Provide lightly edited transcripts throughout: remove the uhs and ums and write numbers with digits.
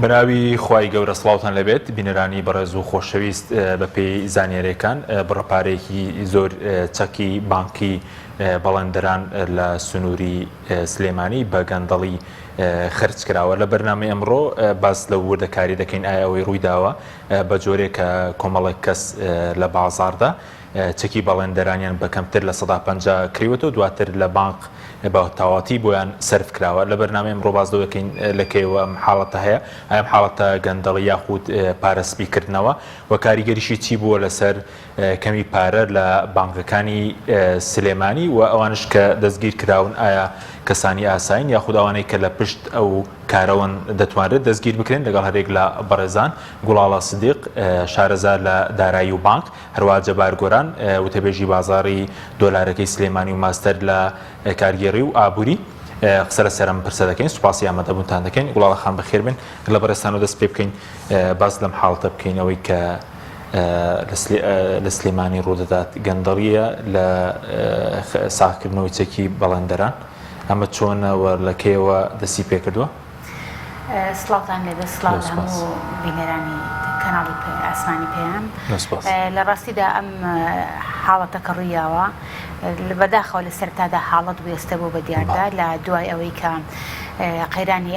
بەناوی خوای گەورە سڵاوتان لێبێت بینەرانی بەڕێز و خۆشەویست بەپێی زانیاریەکان بڕە پارەیەکی زۆر چەکی بانکی بەڵێندەران لە سنووری سلێمانی بە گەندەڵی خرج کراوە لە بەرنامەی ئەمڕۆ باس لە وردەکاری دەکەین ئایا ئەوەی ڕوویداوە بە جۆرێک کە کۆمەڵێک کەس لە بازاڕدا چەکی بەڵێندەرانیان بە کەمتر 50% کڕیوەتەوە دواتر لە بانق بە تەواوەتی بۆیان سەرف کراوە. لە بەرنامەی ئەمڕۆ باس لەوە دەکەین لە کەیەوە ئەم حاڵەتە هەیە، ئایا ئەم حاڵەتە گەندەڵی یاخود پارە سپی کردنەوە و کاریگەریشی چی بووە لەسەر کەمی پارە لە بانقەکانی سلێمانی و ئەوانش کە دەستگیر کراون ئایا کەسانی ئاسایین یاخود ئەوانەی کە لە پشت ئەو کارەوەن دەتوانرێت دەستگیر بکرێن لەگەڵ هەرێک لە بەڕێزان گوڵاڵە سدیق شارەزا لە دارایی و بانق هەروەها جەبار گۆران، وتەبێژی بازاڕی دۆلارەکەی سلێمانی و ماستەر لە کارگێڕی و ئابووری قسە لەسەر ئەم پرسە دەکەین. سوپاسی ئامادەبوونتان دەکەین. گوڵاڵە خان بەخێر بێن. لە بەڕێزتانەوە دەست پێ بکەین باس لەم حاڵەتە بکەین ئەوەی کە لە سلێمانی ڕوودەدات گەندەڵییە لە ساغکردنەوەی چەکی بەڵێندەران ئەمە چۆنە و لە کەیەوە دەستی پێکردووە؟ سڵاوتان لێبێت سڵاو لە هەموو بینەرانی کەناڵی ئاسمانی پەیام لە ڕاستیدا ئەم حاڵەتە کە ڕوویاوە بەداخەوە لە سەرتادا حاڵەت بوو ئێستا بۆ بە دیاردا لە دوای ئەوەی کە قەیرانی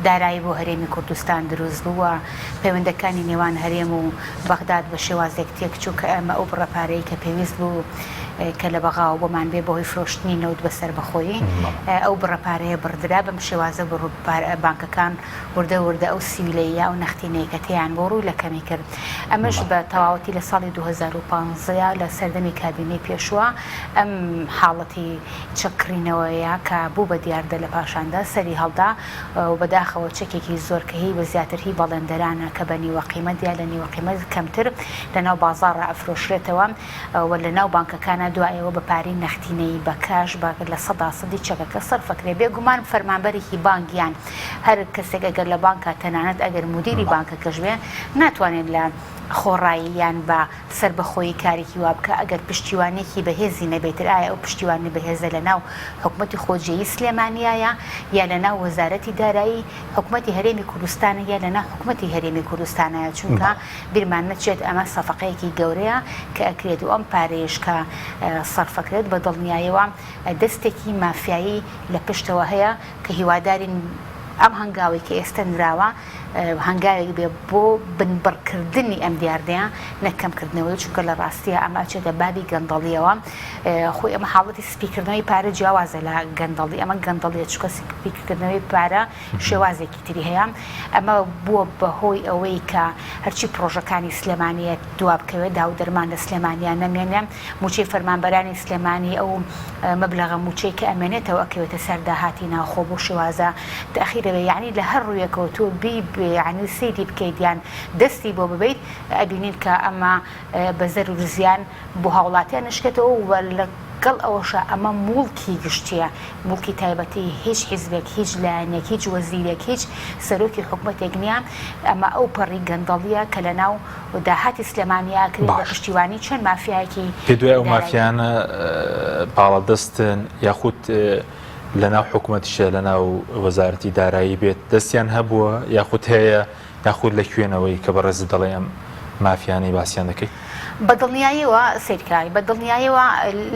دارایی بۆ هەرێمی کوردستان دروست بووە پەیوەندەکانی نێوان هەرێم و بەغداد بە شێوازێک تێکچوو کە ئەمە ئەو بڕە پارەی کە پێویست بوو کە لە بەغاوە بۆمان بێ بەهۆی فرۆشتنی نەوت بە سەربەخۆیی ئەو بڕە پارەیە بڕدرا، بەم شێوازە بڕ بانکەکان وردە وردە ئەو سیولەیە ئەو نەختینەی کە تێیان بوو ڕووی لە کەمی کرد. ئەمەش بە تەواوەتی لە ساڵی 2015 لە سەردەمی کابینەی پێشووە ئەم حاڵەتی چەک کڕینەوەیە کە بوو بە دیاردە لە پاشاندا سەری هەڵدا و بەداخەوە چەکێکی زۆر کە هی بە زیاتر هی بەڵێندەرانە کە بە نیوە قیمەت یا لە نیوە قیمەت کەمتر لەناو بازاڕا ئەفرۆشرێتەوە و لە ناو بانکەکانا دوایەوە بە پارەی نەختینەیی بە کاش بە لە سەدا سەدی چەکەکە سەرف ئەکرێ بێگومان فەرمانبەرێکی بانک یان هەر کەسێک ئەگەر لە بانکا تەنانەت ئەگەر مودیری بانکەکەش بێ ناتوانێت لە خۆڕایی یان بە سەربەخۆیی کارێکی وا بکا ئەگەر پشتیوانیەکی بەهێزی نەبێتر ئایا ئەو پشتیوانی بەهێزە لە ناو حکومەتی خۆجێیی سلێمانیایە یا لە ناو وەزارەتی دارایی حکومەتی هەرێمی کوردستانە یا لە ناو حکومەتی هەرێمی کوردستانایە چونکە بیرمان نەچێت ئەمە سەفقەیەکی گەورەیە کە ئەکرێت و ئەم پارەیەش کە سەرفەکرێت بە دڵنیایەوە دەستێکی مافیایی لە پشتەوە هەیە کە هیوادارین ئەم هەنگاوەی کە ئێستە نراوە هەنگاوێک بێ بۆ بنبڕکردنی ئەم دیاردەیە نەک کەمکردنەوەی چونکە لە ڕاستیە ئەمە ئەچێتە بابی گەندەڵیەوە خۆی ئەمە حاڵەتی سپیکردنەوەی پارە جیاوازە لە گەندەڵی ئەمە گەندەڵیە چونکە سپیکردنەوەی پارە شێوازێکی تری هەیە، ئەمە بووە بەهۆی ئەوەی کە هەرچی پڕۆژەکانی سلێمانییە دوابکەوێت، داو دەرمان لە سلێمانیا نەمێنێ، مووچەی فەرمانبەرانی سلێمانی ئەو مەبلەغە مووچەی کە ئەمێنێتەوە ئەکەوێتە سەر داهاتی ناوخۆ بەو شێوازە تەئخیر ئەبێ، یەعنی لە هەر ڕوویەکەوە تۆ بی یەعنی سەیری بکەیت یان دەستی بۆ ببەیت ئەبینین کە ئەمە بە زەرور زیان بۆ هاوڵاتیان ئەشکێتەوە و لە گەڵ ئەوەشا ئەمە موڵکی گشتیە، موڵکی تایبەتی هیچ حیزبێک، هیچ لایەنێک، هیچ وەزیرێک، هیچ سەرۆکی حکومەتێک نیە، ئەمە ئەو پەڕی گەندەڵیە کە لە ناو داهاتی سلێمانیا ئەکرێت بە باش. پشتیوانی چەند مافیایەکی پێت وایە ئەو دارایی. مافیایانە باڵادەستن یاخود لە ناو حکومەتیشە لە ناو وەزارەتی دارایی بێت دەستیان هەبووە یاخود هەیە یاخود لە کوێنەوەی کە بەڕێزت دەڵێی ئەم مافیانەی باسیان دەکەی؟ بە دڵنیایەوە سەیرکە، بە دڵنیایەوە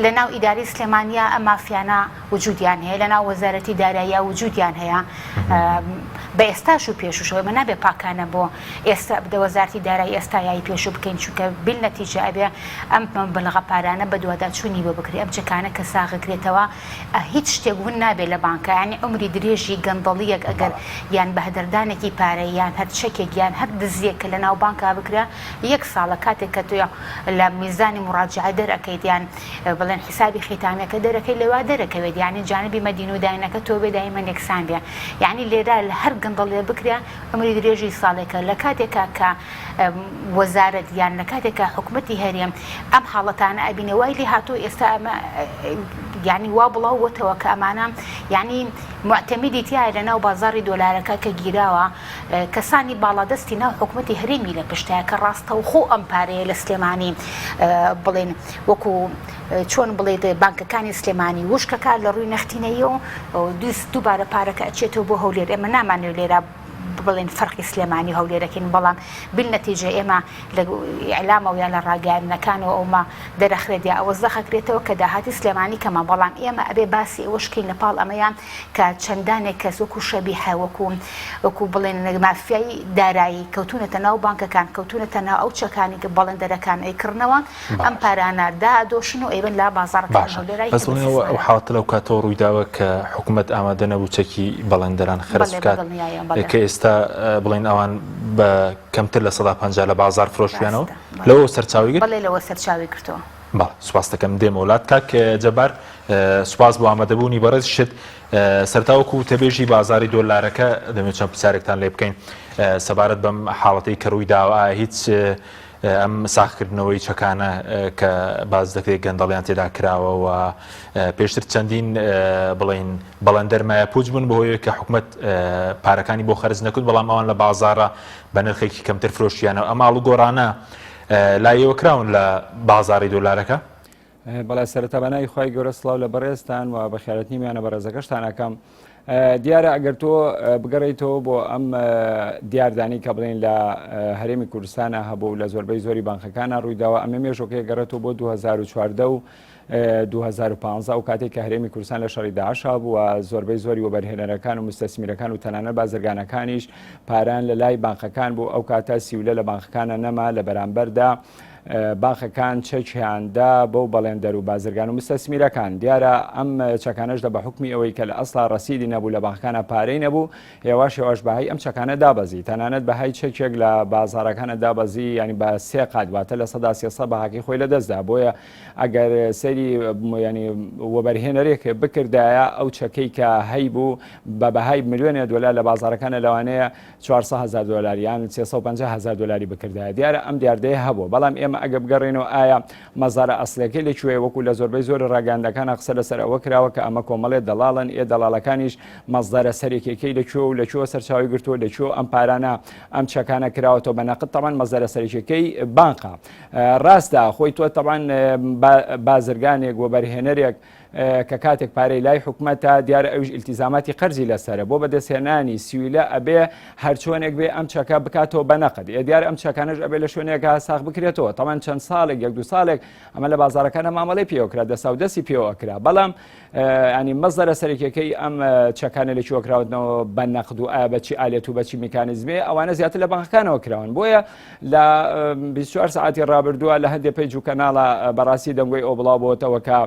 لە ناو ئیدارەی سلێمانیا ئەم مافیانە وجودیان هەیە، لە ناو وەزارەتی داراییا وجودیان هەیە، بە ئێستاش و پێشوشەوە ئێمە نابێ پاکانە بۆ ئێستا بدە وەزارەتی دارایی ئێستا یای پێشوو بکەین، چونکە بیل نەتیجە ئەبێ ئەم مەبلغە پارانە بەدواداچوونی بۆ بکرێ، ئەم چەکانە کە ساغکرێتەوە هیچ شتێک ون نابێت لە بانکا یانی عومری درێژی گەندەڵیەک ئەگەر یان بەهەدەردانێکی پارە یان هەر چەکێک یان هەر دزیەک کە لەناو بانکا بکرا یەک ساڵە کاتێک کە تۆ لە میزانی موڕاجەعە دەرئەکەیت یان بڵێن حیسابی خیتامیەکە دەرەکەی لەوا دەرەکەوێت یانی جانبی مەدین و داینەکە تۆ بێ دایمەن یەکسان بێ یانی لێرە لە هەر گەندەڵیە بکرێ عومری درێژی ساڵێکە لە کاتێکا کە وەزارەت یان لە کاتێکا حکومەتی هەرێم ئەم حاڵەتانە ئەبینێ وای لێ هاتوو ئێستا ئەمە یعنی وا بڵاو بۆتەوە کە ئەمانە یعنی معتەمیدی تایە لە ناو بازاڕی دۆلارەکە کە گیراوە کەسانی باڵادەستی ناو حکومەتی هەرێمی لە پشتایە کە ڕاستەوخۆ ئەم پارەیە لە سلێمانی بڵێن وەکو چۆن بڵێت بانکەکانی سلێمانی وشکەکە لە ڕووی نەختینەیەوە دووبارە پارەکە ئەچێتەوە بۆ هەولێر ئێمە نامانەوێت لێرە. بڵێن فەرقی سلێمانی و هەولێرەکەین بەڵام بالنەتیجە ئێمە لە ئیعلامەوە یا لە ڕاگەیاندنەکانەوە ئەومە دەرەخرێت یا ئەوە زەخەکرێتەوە کە داهاتی سلێمانی کەمە بەڵام ئێمە ئەبێ باسی ئەوەش کەین لە پاڵ ئەمەیان کە چەندانێک کەس وەکو شەبیحە وەکو وەکو بڵێن مافیای دارایی کەوتونەتە ناو بانکەکان کەوتونەتە ناو ئەو چەکانی کە بەڵێندەرەکان ئەیکڕنەوە ئەم پارانە دائەدۆشن و ئەیبەن لە بازاڕەکانی باشە هەولێرای بەس کە بڵێن ئەوە ئەو بەسیسمارە. حاڵەتە لەو کاتەوە ڕوویداوە کە حکومەت ئامادە نەبوو چەکی بەڵێندەران خەرج بەڵێ بکات بەدڵنیایەوە بەڵێ. کە ئێستا بڵێن ئەوان بە کەمتر 50% لە بازاڕ فرۆشتویانەوە ڕاستە بەڵێ. لەوەوە سەرچاوەی گرت؟ بەڵێ لەوە سەرچاوەی گرتووە. بەڵێ سوپاست دەکەم دێمەوە لات کاک جەبار سوپاس بۆ ئامادەبوونی بەڕێزیشت سەرەتا وەکو وتەبێژی بازاری دۆلارەکە دەمەوێت چەند پرسیارێکتان لێ بکەین سەبارەت بەم حاڵەتەی کە ڕووی داوە ئایا هیچ ئەم ساغکردنەوەی چەکانە کە باس دەکرێت گەندەڵیان تێدا کراوە و پێشتر چەندین بڵین بەڵێندەر مایە پوچ بوون بەهۆیەوەی کە حکومەت پارەکانی بۆ خەرج نەکرد بەڵام ئەوان لە بازاڕە بە نرخێکی کەمتر فرۆشیانەوە ئەم ئاڵوگۆڕانە لای ئێوە کراون لە بازاڕی دۆلارەکە؟ بەڵێ سەرەتا بە ناوی خوای گەورە سڵاو لە بەڕێزتان و بەخێرهاتنی میوانە بەڕێزەکەشتان ئەکەم. دیارە ئەگەر تۆ بگەڕێیتەوە بۆ ئەم دیاردانی کە بڵێن لە هەرێمی کوردستانە هەبوو لە زۆربەی زۆری بانقەکانە ڕوویداوە ئەمە مێژۆکەی گەڕێتەوە بۆ 2014 و 2015 ئەو کاتێک کە هەرێمی کوردستان لە شەڕی داعشا بووە زۆربەی زۆری وەبەرهێنەرەکان و مستەسمیرەکان و تەنانەت بازرگانەکانیش پاران لە لای بانقەکان بوو ئەو کاتە سیولە لە بانقەکانە نەما لە بەرامبەردا بانقەکان چەکیان دا بەو بەڵێندەر و بازرگان و مستەسمیرەکان. دیارە ئەم چەکانەش دە بە حوکمی ئەوەی کە لە ئەسڵا ڕەسیدی نەبوو لە بانقەکانا پارەی نەبوو هێواش هێواش بەهای ئەم چەکانە دابەزی تەنانەت بەهای چەکێک لە بازاڕەکانە دابەزی یانی بە سێ قات واتە 300% بەهاکەی خۆی لەدەستدا بۆیە ئەگەر سەیری ینی وەبەرهێنەرێک بکردایە ئەو چەکەی کە هەیبوو بە بەهای ملیۆنێ دۆلار لە بازاڕەکانە لەوانەیە 400 هەزار دۆلار یان 350 هەزار دۆلاری بکردایە دیارە ئەم دیاردەیە هەبووە بەڵام ئێمە ئەگە بگەڕێنەوە ئایا مەزارە ئەسلەکەی لە کوێ وەکو لە زۆربەی زۆری ڕاگەیاندەکانە قسە لەسەر ئەوە کراوە کە ئەمە کۆمەڵێ دەڵاڵن ئێ دەڵاڵەکانیش مەزدارە سەرەکیەکەی لە کوێ و لە کوێوە سەرچاوی گرتووە لە کوێ ئەم پارانە ئەم چەکانە کراوەتەوە بە نەقد تەبعەن مەزدارە سەرەکیەکەی بانقە ڕاستە خۆی تۆ تەبعەن بازرگانێک وەبەرهێنەرێک کە کاتێک پارەی لای حکومەتە دیارە ئەویش ئیلتیزاماتی قەرزی لەسەرە بۆ بەدەستهێنانی سیولە ئەبێ هەرچۆنێک بێ ئەم چەکە بکاتەوە بە نەقد ئێ دیارە ئەم چەکانەش ئەبێ لە شوێنێکا ساغ بکرێتەوە تەمان چەند ساڵێک یەک دوو ساڵێک ئەمە لە بازارەکانە مامەڵەی پێوە کرا دەسا و دەستی پێوە کرا بەڵام ینی مەزەرە سەرەکیەکەی ئەم چەکانە لە کوێ کراوەتنەوە بە نەقد و ئایا بەچی ئالێت و بەچی میکانیزمێ ئەوانە زیاتر لە بانقەکانەوە کراون بۆیە لە 24 ساعتی ڕابردووە لە هەندێک page و کەناڵە بەڕاستی دەنگۆی ئەو بڵاو بۆتەوە کە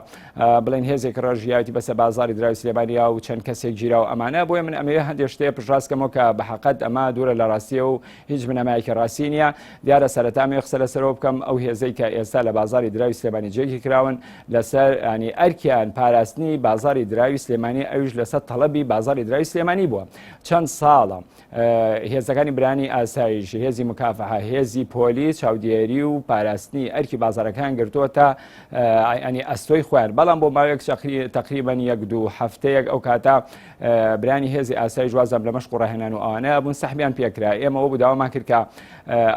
بڵێن هێزێک ڕژیایەتی بەسە بازاری دراوی سلێمانیا و چەند کەسێک گیرا و ئەمانە بۆیە من ئەمەوێ هەندێک شتێ پشتڕاستکەمەوە کە بە حەقەت ئەمە دوورە لە ڕاستیە و هیچ بنەمایەکی ڕاستی نییە دیارە سەرەتا ئەمەوێ قسە لەسەرەوە بکەم ئەو هێزەی کە ئێستا لە بازاری دراوی سلێمانی جێگیر کراون لەسەر ینی ئەرکیان پاراستنی بازاری دراوی سلێمانی ئەویش لەسەر تەڵەبی بازاری دراوی سلێمانی بووە چەند ساڵە هێزەکانی برانی ئاسایش، هێزی مکافحە، هێزی پۆلیس چاودێری و پاراستنی ئەرکی بازاڕەکان گرتووەتە ینی ئەستۆی خۆیان بەڵام بۆ ماوەیەک تقریبا یەک دوو هەفتەیەک ئەو کاتە برانی هێزی ئاسایش وازم لە مەشق و ڕاهێنان و ئەوانە بوون سەحبیان پێکرا ئێمە وەبوو داوامان کرد کە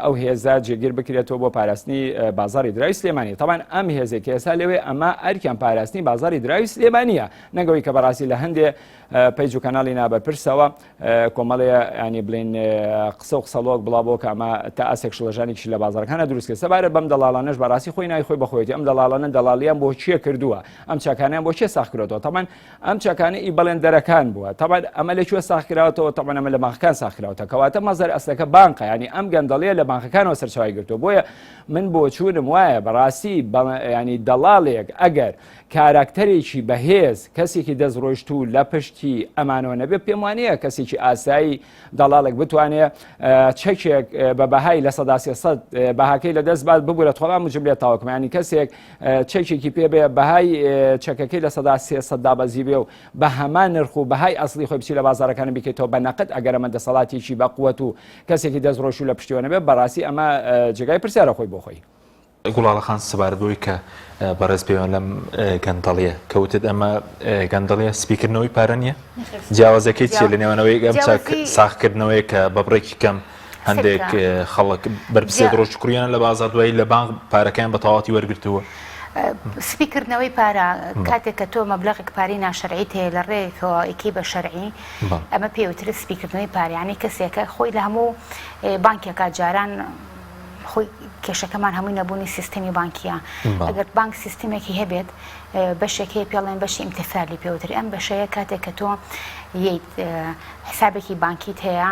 ئەو هێزە جێگیر بکرێتەوە بۆ پاراستنی بازاری دراوی سلێمانی تەبعەن ئەم هێزێک ئێستا لەوێ ئەمە ئەرکیان پاراستنی بازاری دراوی سلێمانیە نەگەوەی کە بەڕاستی لە هەندێ page و کەناڵی نابەرپرسەوە کۆمەڵێ ینی بڵین قسە و قسەڵۆک بڵاو بۆ کە ئەمە تا ئاسێک شڵەژانێکی لە بازارەکانە دروست کرد سەبارەت بەم دەڵاڵانەش بەڕاستی خۆی نای خۆی بەخۆیەتی ئەم دەڵاڵانە دەڵالیان بۆ کێ کردووە ئەم چاکانیان بۆ کێ ساخ کردووە تەبعەن ئەم چاکانە ئی بەڵێن دەرەکان بووە تەبعەن ئەمە لە کوێ ساخ کراوەتەوە تەبعەن ئەمە لە بانقەکان ساخ کراوەتە کەواتە مەزەر ئەسلەکە بانقە ینی ئەم گەندەڵیە لە بانقەکانەوە سەرچاوی گرتووە بۆیە من بۆچوونم وایە بەڕاستی ینی دەڵاڵێک ئەگەر کاراکتەرێکی بەهێز، کەسێکی دەستڕۆیشتوو لە پشتی ئەمانەوە نەبێت، پێم وانییە کەسێکی ئاسایی دەڵاڵێک بتوانێ چەکێک بە بەهای 300% بەهاکەی لە دەست بات ببورە تۆڵام و جملێت تاوەکم ینی کەسێک چەکێکی پێ بێ بەهای چەکەکەی 300% دابەزی بێ و بە هەمان نرخ و بەهای ئەسلی خۆی بچی لە بازارەکان بیکەیتەوە بە نەقد ئەگەر ئەمە دەسەڵاتێکی بە قوت و کەسێکی دەستڕۆیشتوو لە پشتیوە نەبێت بەڕاستی ئەمە جێگای پرسیارە خۆی بۆ خۆی. گوڵاڵە خان سەبارەت بەوەی کە بەڕێز پێوەن لەم گەندەڵیە کە وتت ئەمە گەندەڵیە سپیکردنەوەی پارە نییە جیاوازەکەی چیە لە نێوانەوەی ئەم چاک ساخکردنەوەی کە بە بڕێکی کەم هەندێک خەڵک بەرپسێت ڕۆژ کوڕیان لە بازار دوایی لە بانق پارەکەیان بە تەواوەتی وەرگرتووە. سپی کردنەوەی پارە کاتێک کە تۆ مەبلەغێک پارەی ناشەرعیت هەیە لە ڕێیەکەوە ئەیکەی بە شەرعی ئەمە پێوترێت سپی کردنەوەی پارە یانی کەسێکە خۆی لە هەموو بانکێکا جاران خۆی کێشەکەمان هەمووی نەبوونی سیستەمی بانکیە ئەگەر بانک سیستمێکی هەبێت بەشێک هەیە پێڵێن بەشی ئیمتثالی پێوترێ ئەم بەشەیە کاتێک کە تۆ یەیت حسابێکی بانکیت هەیە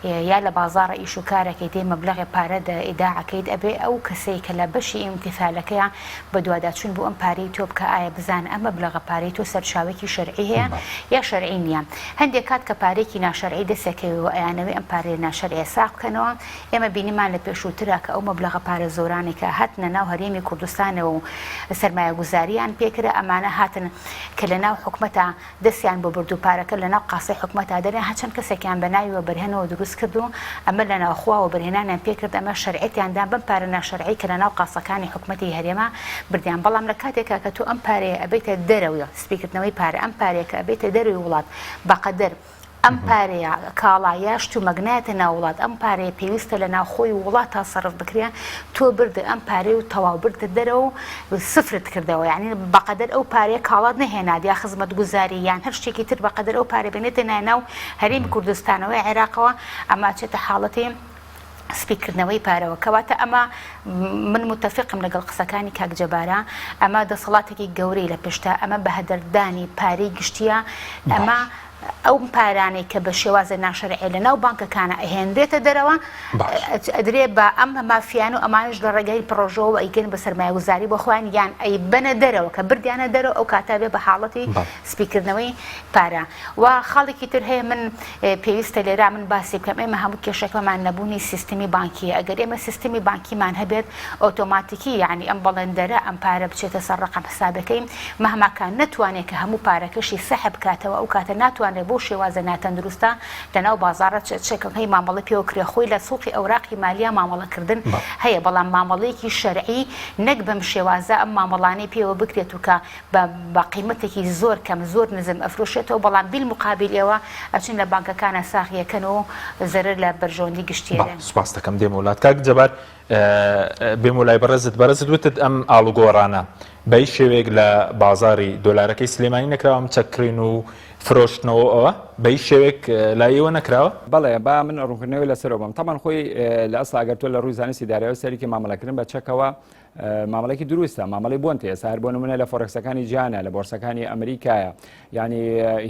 یا لە بازاڕە ئیش و کارەکەی دێ مەبلەغێ پارە دە ئیداعەکەیت ئەبێ ئەو کەسەی کە لە بەشی ئیمتثالەکەیە بەدواداچوون بۆ ئەم پارەی تۆ بکا ئایا بزانە ئەم مەبلەغە پارەی تۆ سەرچاوەیەکی شەرعی هەیە یا شەرعی نییە هەندێک کات کە پارەیەکی ناشەرعی دەسەکەوێ و ئەیانەوێ ئەم پارەیە ناشەرعیە ساغ بکەنەوە ئێمە بینیمان لە پێشووترا کە ئەو مەبلەغە پارە زۆرانەی کە هاتنە ناو هەرێمی کوردستانەوە و سەرمایەگوزاریان پێکرا ئەمانە هاتن کە لە ناو حکومەتا دەستیان بۆ برد و پارەکە لە ناو قاسەی حکومەتا دەرێن هەر چەند کەسێکیان بە ناوی وەبەرهێنەوە دروست کرد و ئەمە لە ناوخوا وەبەرهێنانیان پێ کرد ئەمە شەرعیەتیان دا بەم پارە ناشەرعی کە لە ناو قاسەکانی حکومەتی هەرێما بردیان بەڵام لە کاتێکا کە تۆ ئەم پارەیە ئەبەیتە دەرەوە سپیکردنەوەی پارە ئەم پارەیە کە ئەبەیتە دەرەوەی وڵات بەقەدەر ئەم پارەیە کاڵا یا شتومەک نایەتە ناو وڵات، ئەم پارەیە پێویستە لە ناوخۆی وڵاتا سەرف بکرێ، تۆ بردت ئەم پارەی و تەواو بردت دەرەوە و سفرت کردەوە، یانی بەقەدەر ئەو پارەیە کاڵات نەهێنات یا خزمەتگوزاری یان هەر شتێکی تر بەقەدەر ئەو پارەیە بێنێتە ناو هەرێمی کوردستانەوە یا عێراقەوە، ئەمە ئەچێتە حاڵەتی سپیکردنەوەی پارەوە کەواتە ئەمە من متفقم لەگەڵ قسەکانی کاک جەبارە ئەمە دەسەڵاتێکی گەورەی لە پشتە ئەمە بەهەدەردانی پارەی گشتیە ئەمە ئەو پارانەی کە بە شێوازە ناشەرعی لە ناو بانکەکانە ئەهێنرێتە دەرەوە ئەدرێ بە ئەم مافیان و ئەمانش لە ڕێگای پرۆژەوە ئەیگەن بە سەرمایەگوزاری بۆ خۆیان یان ئەی بەنە دەرەوە کە بردیانە دەرەوە ئەو کاتە بێ بە حاڵەتی سپیکردنەوەی پارە و خاڵێکی تر هەیە من پێویستە لێرا من باسی بکەم ئێمە هەموو کێشەکەمان نەبوونی سیستمی بانکیە ئەگەر ئێمە سیستمی بانکیمان هەبێت ئۆتۆماتیکی یعنی ئەم بەڵێندەرە ئەم پارە بچێتە سەر ڕقم حسابەکەی مەهماکان نەتوانێت کە هەموو پارەکەشی سەحب بکاتەوە ئەو کاتە ناتوانێت بۆ شێوازە ناتەندروستە لەناو بازاڕە چەکەکەی مامەڵە پێوە کرێ خۆی لە سوقی ئەوراقی مالیا مامەڵەکردن هەیە بەڵام مامەڵەیەکی شەرعی نەک بەم شێوازە ئەم مامەڵانەی پێوە بکرێت و کە بە بە قیمەتێکی زۆر کەم زۆر نزم ئەفرۆشێتەوە بەڵام بیلموقابیل ئێوە ئەچن لە بانکەکانا ساغی ئەکەن و زەرەر لە بەرژەوەندی گشتی بەڵێ ئەدەن. سوپاست دەکەم دێمەوە لات کاک جەبار بێمەوە لای بەڕێزت بەڕێزت وتت ئەم ئاڵوگۆڕانە بە هیچ شێوەیەک لە بازاڕی دۆلارەکەی سلێمانی نەکراوە ئەم چەک کڕین و فرۆشتنەوە ئەوە بە هیچ شێوەیەک لای ئێوە نەکراوە؟ بەڵێ با من ڕوونکردنەوەی لەسەرەوە بم تەبعەن خۆی لە ئەسڵا ئەگەر تۆ لە ڕووی زانستی دارایەوە سەیری کەی مامەڵەکردن بە چەکەوە مامەڵێکی دروستە مامەڵی بۆن ئێستا هەر بۆ نمونە لە فۆرکسەکانی جیانە لە بۆرسەکانی ئەمریکایە یعنی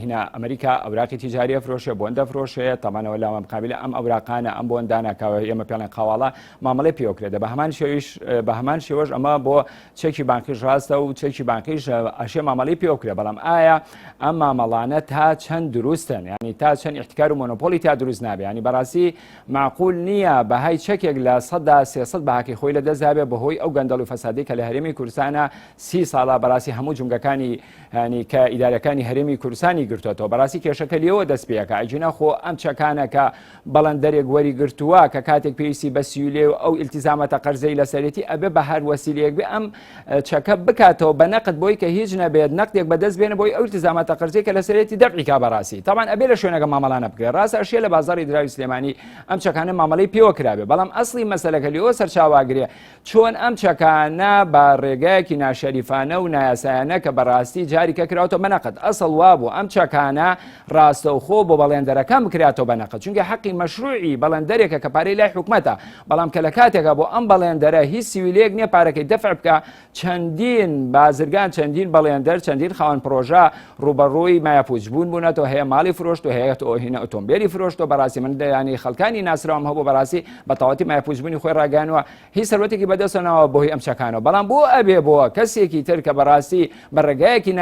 هینا ئەمریکا ئەوراقی تیجاریە فرۆشێ بۆن دەفرۆشێ تەمانەوە لە مقابلە ئەم ئەوراقانە ئەم بۆندانە کە ئێمە پێڵێن قەواڵە مامەڵی پێوەکرێت بە هەمان شێویش بە هەمان شێوەش ئەمە بۆ چێکی بانکیش ڕاستە و چێکی بانکیش ئەشێ مامەڵی پێوەکرێ بەڵام ئایا ئەم مامەڵانە تا چەند دروستن ینی تا چەند احتکار و مۆنۆپۆلی تا دروست نابێ ینی بەڕاستی مەعقول نییە بەهای چەکێک 3% بەهاکەی خۆی لەدەست دابێ بەهۆی ئەو گەندەڵی و فەسادەی کە لە هەرێمی کوردستانە 30 ساڵە بەڕاستی هەموو جومگەکانی ینی کە ئیدارەکانی هەرێمی کوردستانی گرتوەتەوە بەڕاستی کێشەکە لێوە دەست پێەکە ئەگینا خۆ ئەم چەکانە کە بەڵێندەرێک وەری گرتووە کە کاتێک پێویستی بە سیولێ و ئەو ئیلتیزامەتە قەرزەی لەسەرێتی ئەبێ بە هەر وەسیلەیەک بێ ئەم چەکە بکاتەوە بە نەقد بۆی کە هیچ نەبێت نەقدێک بەدەست بێنە بۆی ئەو التزاماتە قەرزەی کە لەسەرێتی دەفعی کا بەڕاستی تاوان ئەبێ لە شوێنەکە مامەڵانە بکرێت ڕاستە ئەشێ لە بازاڕی دراوی سلێمانی ئەم چەکانە مامەڵەی پێوە کرابێ بەڵام ئەسڵی مەسەلەکە لێوە سەرچاواگرێ چۆن ئەم چەکانە بە ڕێگایەکی ناشەریفانە و نایاسایانە کە بەڕاستی جاریکە کراوەتەوە بە نەقد ئەسڵ وابوو ئەم چەکانە ڕاستەوخۆ بۆ بەڵێندەرەکان بکراتەوە بە نەقد چونکە حەقی مەشروعی بەڵێندەرێکە کە پارەی لای حکومەتە بەڵام کە لە کاتێکا بۆ ئەم بەڵێندەرە هیچ سیویلەیەک نییە پارەکەی دەفع بکا چەندین بازرگان چەندین بەڵێندەر چەندین خاوەن پرۆژە ڕوبەڕووی مایەپوچ بوون بوونەتەوە هەیە ماڵی فرۆشت و هەیە هینە ئۆتۆمبیلی فرۆشتەوە بەڕاستی من دەیانی خەڵکانی ناسراوم هەبوو بەڕاستی بە تەواوەتی مایەپوچبوونی خۆی ڕاگەیانوە هیچ سەروەتێکی بەدەستەوە بۆی ئەم چەکانەوە بەڵام بۆ ئەبێ بۆ کەسێکی تر کە بەڕاستی بە ڕێگایەکی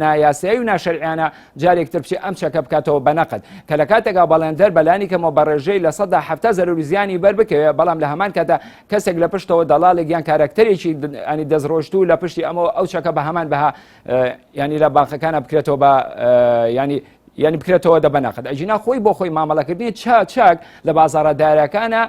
نایاسایی و ناشەرعیانە جارێک تر بچێ ئەم چەکە بکاتەوە بە نەقد کە لە کاتێکا بەڵێندەر بەلانی کەمەوە بە ڕێژەی 70% زەرەر و زیانی بەر بکەوێ بەڵام لە هەمان کاتە کەسێک لە پشتەوە دەڵاڵێک یان کارەکتەرێکی ینی دەستڕۆشتوو لە پشتی ئەمەوە ئەو چەکە بە هەمان بەها ینی لە بانقەکانە بکرێتەوە بە ینی یعنی بکرێتەوە دە بە نەقد ئەگینا خۆی بۆ خۆی مامەڵەکردنی چا چاک لە بازاڕە دارەکانە.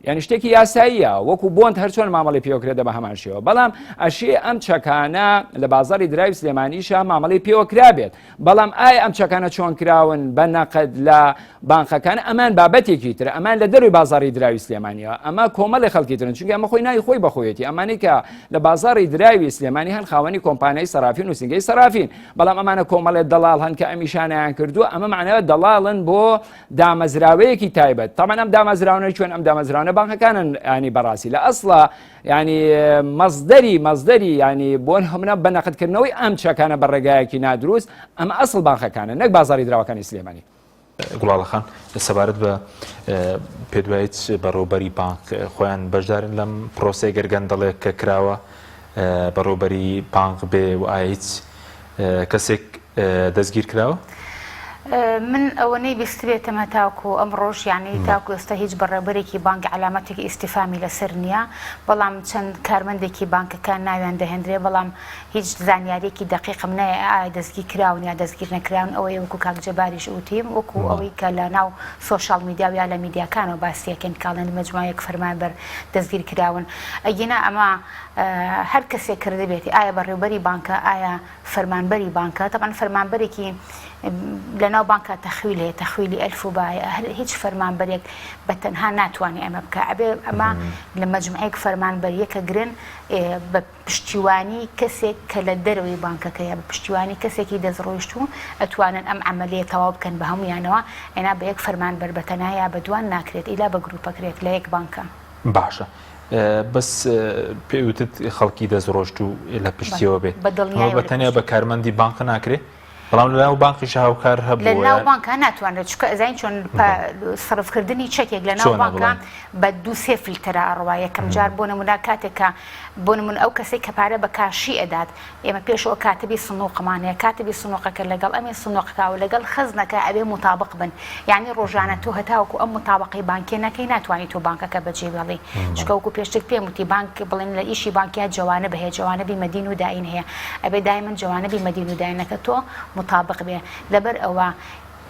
یعنی شتێکی یاساییە وەکو bond هەرچۆن مامەڵی پێوەکرێت بە هەمان شێوە بەڵام ئەشێ ئەم چەکانە لە بازاری دراوی سلێمانیشە مامەڵی پێوە کرابێت بەڵام ئایا ئەم چەکانە چۆن کراون بە نەقد لە بانقەکان ئەمان بابەتێکی ترە ئەمان لە دەروی بازاری دراوی سلێمانیەوە ئەمە کۆمەڵی خەڵکی ترن چونکە ئەمە خۆی ناوی خۆی بەخۆیەتی ئەمانەی کە لە بازاری دراوی سلێمانی هەن خاوەنی کۆمپانیای سەرافین و سنگەی سەرافین بەڵام ئەمانە کۆمەڵێ دەڵاڵ هەن کە ئەمیشانیان کردووە ئەمە معناوە دەڵاڵن بۆ دامەزراوەیەکی تایبەت تامان ئەم دامەزراونە چۆن ئەم دامەزراونە بانقەکانن ینی بەڕاستی لە ئەسڵە ینی مەزدەری مەزدەری ینی بۆن هەمنا بە نەقدکردنەوەی ئەم چەکانە بە ڕێگایەکی نادروست ئەمە ئەسڵ بانقەکانە نەک بازاری دراوەکانی سلێمانی. گوڵاڵە خان سەبارەت بە پێت وایە چ بەڕێوبەری بانک خۆیان بەشدارن لەم پرۆسەی گەر گەندەڵێک کە کراوە بەڕێوبەری بانک بێ و ئایا هیچ کەسێک دەستگیر کراوە؟ من ئەوەنەی بیستبێتم هەتاکو ئەمڕۆش یانی تاکو ئێستا هیچ بەڕێوبەرێکی بانک عەلامەتێکی ئیستیفامی لەسەر نییە بەڵام چەند کارمەندێکی بانکەکان ناویان دەهێندرێ بەڵام هیچ زانیاریەکی دەقیقم نایە ئایا دەستگیر کراون یا دەستگیر نەکراون ئەوەیە وەکو کاک جەباریش وتیم وەکو ئەوەی کە لە ناو social media و یا لە میدیاکانەوە باسی ئەکەین کاڵێن مەجموعەیەک فەرمانبەر دەستگیر کراون ئەگینا ئەمە هەر کەسێک کردبێتی ئایا بەڕێوبەری بانکە ئایا فەرمانبەری بانکە تەبعەن فەرمانبەرێکی لەناو بانکە تەخویل هەیە تەخویلی ئەلف و بایە هەر هیچ فەرمانبەرێک بە تەنها ناتوانێ ئەمە بکە ئەبێ ئەمە لە مەجموعەیەک فەرمانبەریەکە گرن بە پشتیوانی کەسێک کە لە دەرەوەی بانکەکەیە بە پشتیوانی کەسێکی دەستڕۆیشتوو ئەتوانن ئەم عەمەلیە تەواو بکەن بە هەموویانەوە ئێنا بە یەک فەرمانبەر بە تەنها یا بە دوان ناکرێت ئیلا بە گروپەکرێت لە یەک بانکە. باشە بەس پێی وتت خەڵکی دەستڕۆشتوو لە پشتیەوە بێت بە دڵنیایەوە بە تەنیا بە کارمەندی بانق ناکرێ؟ بەڵام لە ناو بانقیش هاوکار هەبوو لە ناو بانکا ناتوانرێت چونکە ئەزانین چۆن سەرفکردنی چەکێک لە ناو بانکا بە دوو سێ فلتەرە ئەڕوا یەکەم جار بۆ نمونە کاتێک کە بۆ نمونە ئەو کەسێک کە پارە بە کاشی ئەدات ئێمە پێشەوە کاتبی سنوقمان هەیە کاتبی سنوقەکە لەگەڵ ئەمین سنوقەکە و لەگەڵ خەزنەکە ئەبێ متابق بن یعنی ڕۆژانە تۆ هەتاوەکو ئەم متابقەی بانکێ نەکەی ناتوانانی تۆ بانکەکە بەجێ بێڵی چونکە وەکو پێشتر پێم وتی بانک بڵێن لە ئیشی بانکیا جەوانب هەیە جەوانبی مەدین و داین هەیە ئەبێ دایمەن جەوانبی مەدین و داینەکە تۆ متابق بێ لەبەر ئەوە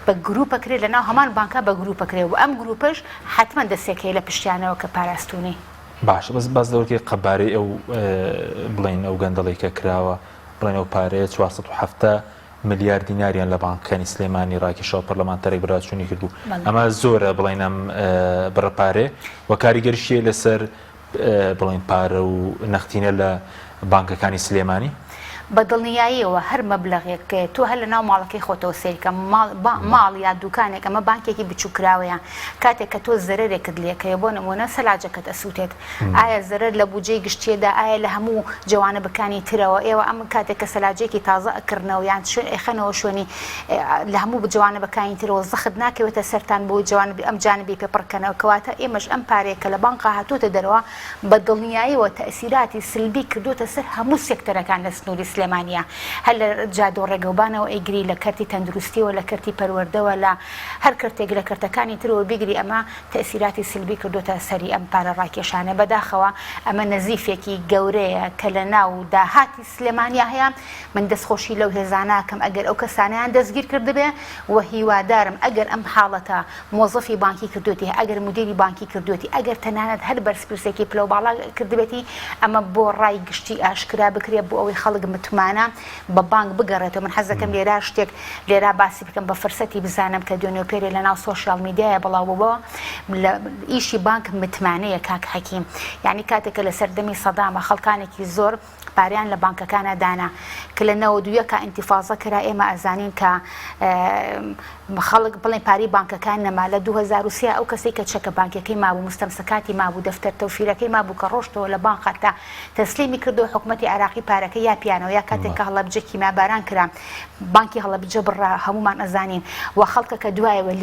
بە گروپە کرێ لە ناو هەمان بانکا بە گروپە کرێ و ئەم گروپەش حتمما دەستێک هەیە لە پشتیانەوە کە پاراستونی. باشە بەس باس لەوە کەی قەبارەی ئەو بڵێن ئەو گەندەڵی کە کراوە بڵێن ئەو پارەیە 470 ملیار دیناریان لە بانکەکانی سلێمانی ڕاکێشاوە پەرلەمانتارێک بەراچوونی کردبوو ئەمە زۆرە بڵێن ئەم بڕە پارەیە و کاریگەریشی لەسەر بڵێن پارە و نەختینە لە بانکەکانی سلێمانی؟ بە دڵنیاییەوە هەر مەبلەغێک تۆ هەر لە ناو ماڵەکەی خۆتەوە سەیرکە ماڵ یا دوکانێک ئەمە بانکێکی بچووکراوەیە کاتێک کە تۆ زەرەرێکت لێکەوێ بۆ نموونە سەلاجەکەت ئەسووتێت ئایا زەرەر لە بودجەی گشتیەدا ئایا لە هەموو جەوانبەکانی ترەوە ئێوە ئەم کاتێک کە سەلاجەیەکی تازە ئەکڕنەوە یان شوێن ئەیخەنەوە شوێنی لە هەموو جەوانبەکانی ترەوە زەخت ناکەوێتە سەرتان بۆ جەوانبی ئەم جانبی پێ پڕکەنەوە کەواتە ئێمەش ئەم پارەیە کە لە بانقا هاتووەتە دەرەوە بە دڵنیاییەوە تەئسیراتی سلبی کردووەتە سەر هەموو سێکتەرەکان لە سنووری سلێمانیە هەر لە جادە و ڕێگەوبانەوە ئەیگری لە کەرتی تەندروستیەوە لە کەرتی پەروەردەوە لە هەر کەرتێک لە کەرتەکانی ترەوە بیگری ئەمە تەئسیراتی سلبی کردۆتە سەری ئەم پارە ڕاکێشانە بەداخەوە ئەمە نەزیفێکی گەورەیە کە لە ناو داهاتی سلێمانیا هەیە من دەستخۆشی لەو هێزانە ئەکەم ئەگەر ئەو کەسانەیان دەستگیر کردبێ و هیوادارم ئەگەر ئەم حاڵەتە مۆزەفی بانکی کردوێتی ئەگەر مدیری بانکی کردوێتی ئەگەر تەنانەت هەر بەرپرسێکی پلەو باڵا کردبێتی ئەمە بۆ ڕای گشتی ئاشکرا بکرێ بۆ ئەوەی خەڵک متمانە بە بانک بگەڕێتەوە من حەز دەکەم لێرە شتێک لێرە باسی بکەم بە فرسەتی بزانم کە دوێنێ و پێرێ لە ناو social media یە بڵاو بووەوە لە ئیشی بانک متمانەیە کاک حەکیم یعنی کاتێک کە لە سەردەمی سەدامە خەڵکانێکی زۆر پارەیان لە بانکەکانە دانا کە لە 91 ئینتیفازە کرا ئێمە ئەزانین کە خەڵک بڵێن پارەی بانکەکان نەما لە 2023 ئەو کەسەی کە چەکە بانکەکەی مابوو مستەمسەکاتی مابوو دەفتەر تەوفیرەکەی مابوو کە ڕۆشتەوە لە بانقا تا تەسلیمی کردەوە حکومەتی عێراقی پارەکەی یا پیانەوە یا کاتێک کە هەڵەبجە کیمیاباران کرا بانکی هەڵەبجە بڕا هەموومان ئەزانین و خەڵکەکە دوایەوە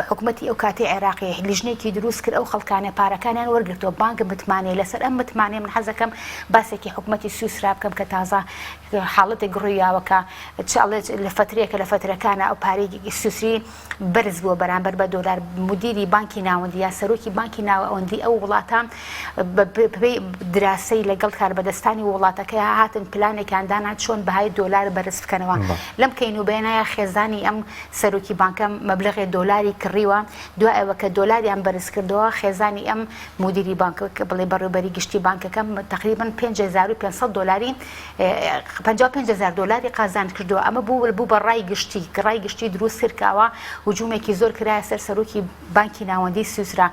حکومەتی ئەو کاتی عێراقی لیژنێکی دروست کرد ئەو خەڵکانە پارەکانیان وەرگرتەوە بانک متمانەیە لەسەر ئەم متمانەیە من حەزەکەم باسێکی حکومەتی سویسرا. ئاشکرا بکەم کە تازە حاڵەتێک ڕوویاوە کە چ ئەڵێ لە فەترەیەکە لە فەترەکانە ئەو پارەی سویسری بەرز بووە بەرامبەر بە دۆلار مدیری بانکی ناوەندی یا سەرۆکی بانکی ناوەندی ئەو وڵاتە بەپێی دراسەی لەگەڵ کاربەدەستانی وڵاتەکەی هاتن پلانێکیان دانا چۆن بەهای دۆلار بەرز بکەنەوە لەم کەین و بەینایە خێزانی ئەم سەرۆکی بانکە مەبلەغێ دۆلاری کڕیوە دوای ئەوە کە دۆلاریان بەرز کردەوە خێزانی ئەم مدیری بانک بڵێ بەڕێوبەری گشتی بانکەکە تقریبا 5500 دۆلاری 55000 دۆلاری قازانج کردووە ئەمە بوو بوو بە ڕای گشتی ڕای گشتی دروست کرد کە ئەوە هجومێکی زۆر کرایە سەر سەرۆکی بانکی ناوەندی سویسرا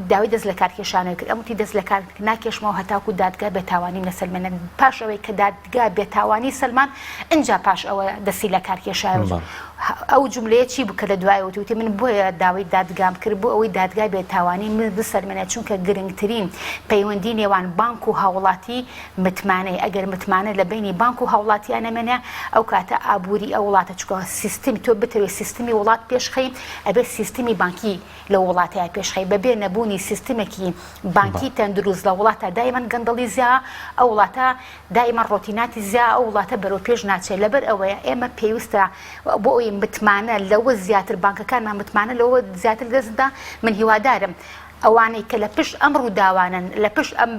داوای دەست لەکارکێشانەوەی کرد ئەم وتی دەست لەکار ناکێشمەوە هەتاکو دادگا بێتاوانیم نەسەلمێنێت پاش ئەوەی کە دادگا بێتاوانی سەلمان ئینجا پاش ئەوە دەستی لەکارکێشایەوە ئەو جوملەیە چی بوو کە لە دوای وتی وتی من بۆیە داوای دادگام کرد بۆ ئەوەی دادگا بێتاوانی من بسەلمێنێت چونکە گرنگترین پەیوەندی نێوان بانک و هاوڵاتی متمانەیە ئەگەر متمانە لە بەینی بانک و هاوڵاتیان نەمێنێ ئەو کاتە ئابووری ئەو وڵاتە چونکە سیستمی تۆ بتەوێ سیستمی وڵات پێشخەی ئەبێ سیستمی بانکی لەو وڵاتەیا پێشخەی بەبێ نەبوونی سیستمێکی بانکی تەندروست لە وڵاتە دایمەن گەندەڵی زیا ئەو وڵاتە دایمەن ڕۆتیناتی زیا ئەو وڵاتە بەرەو پێش ناچێت لەبەر ئەوەیە ئێمە پێویستە بۆ ئەوی متمانە لەوە زیاتر بانکەکانمان متمانە لەوە زیاتر دەستدا من هیوادارم ئەوانەی کە لە پشت ئەم ڕووداوانەن، لە پشت ئەم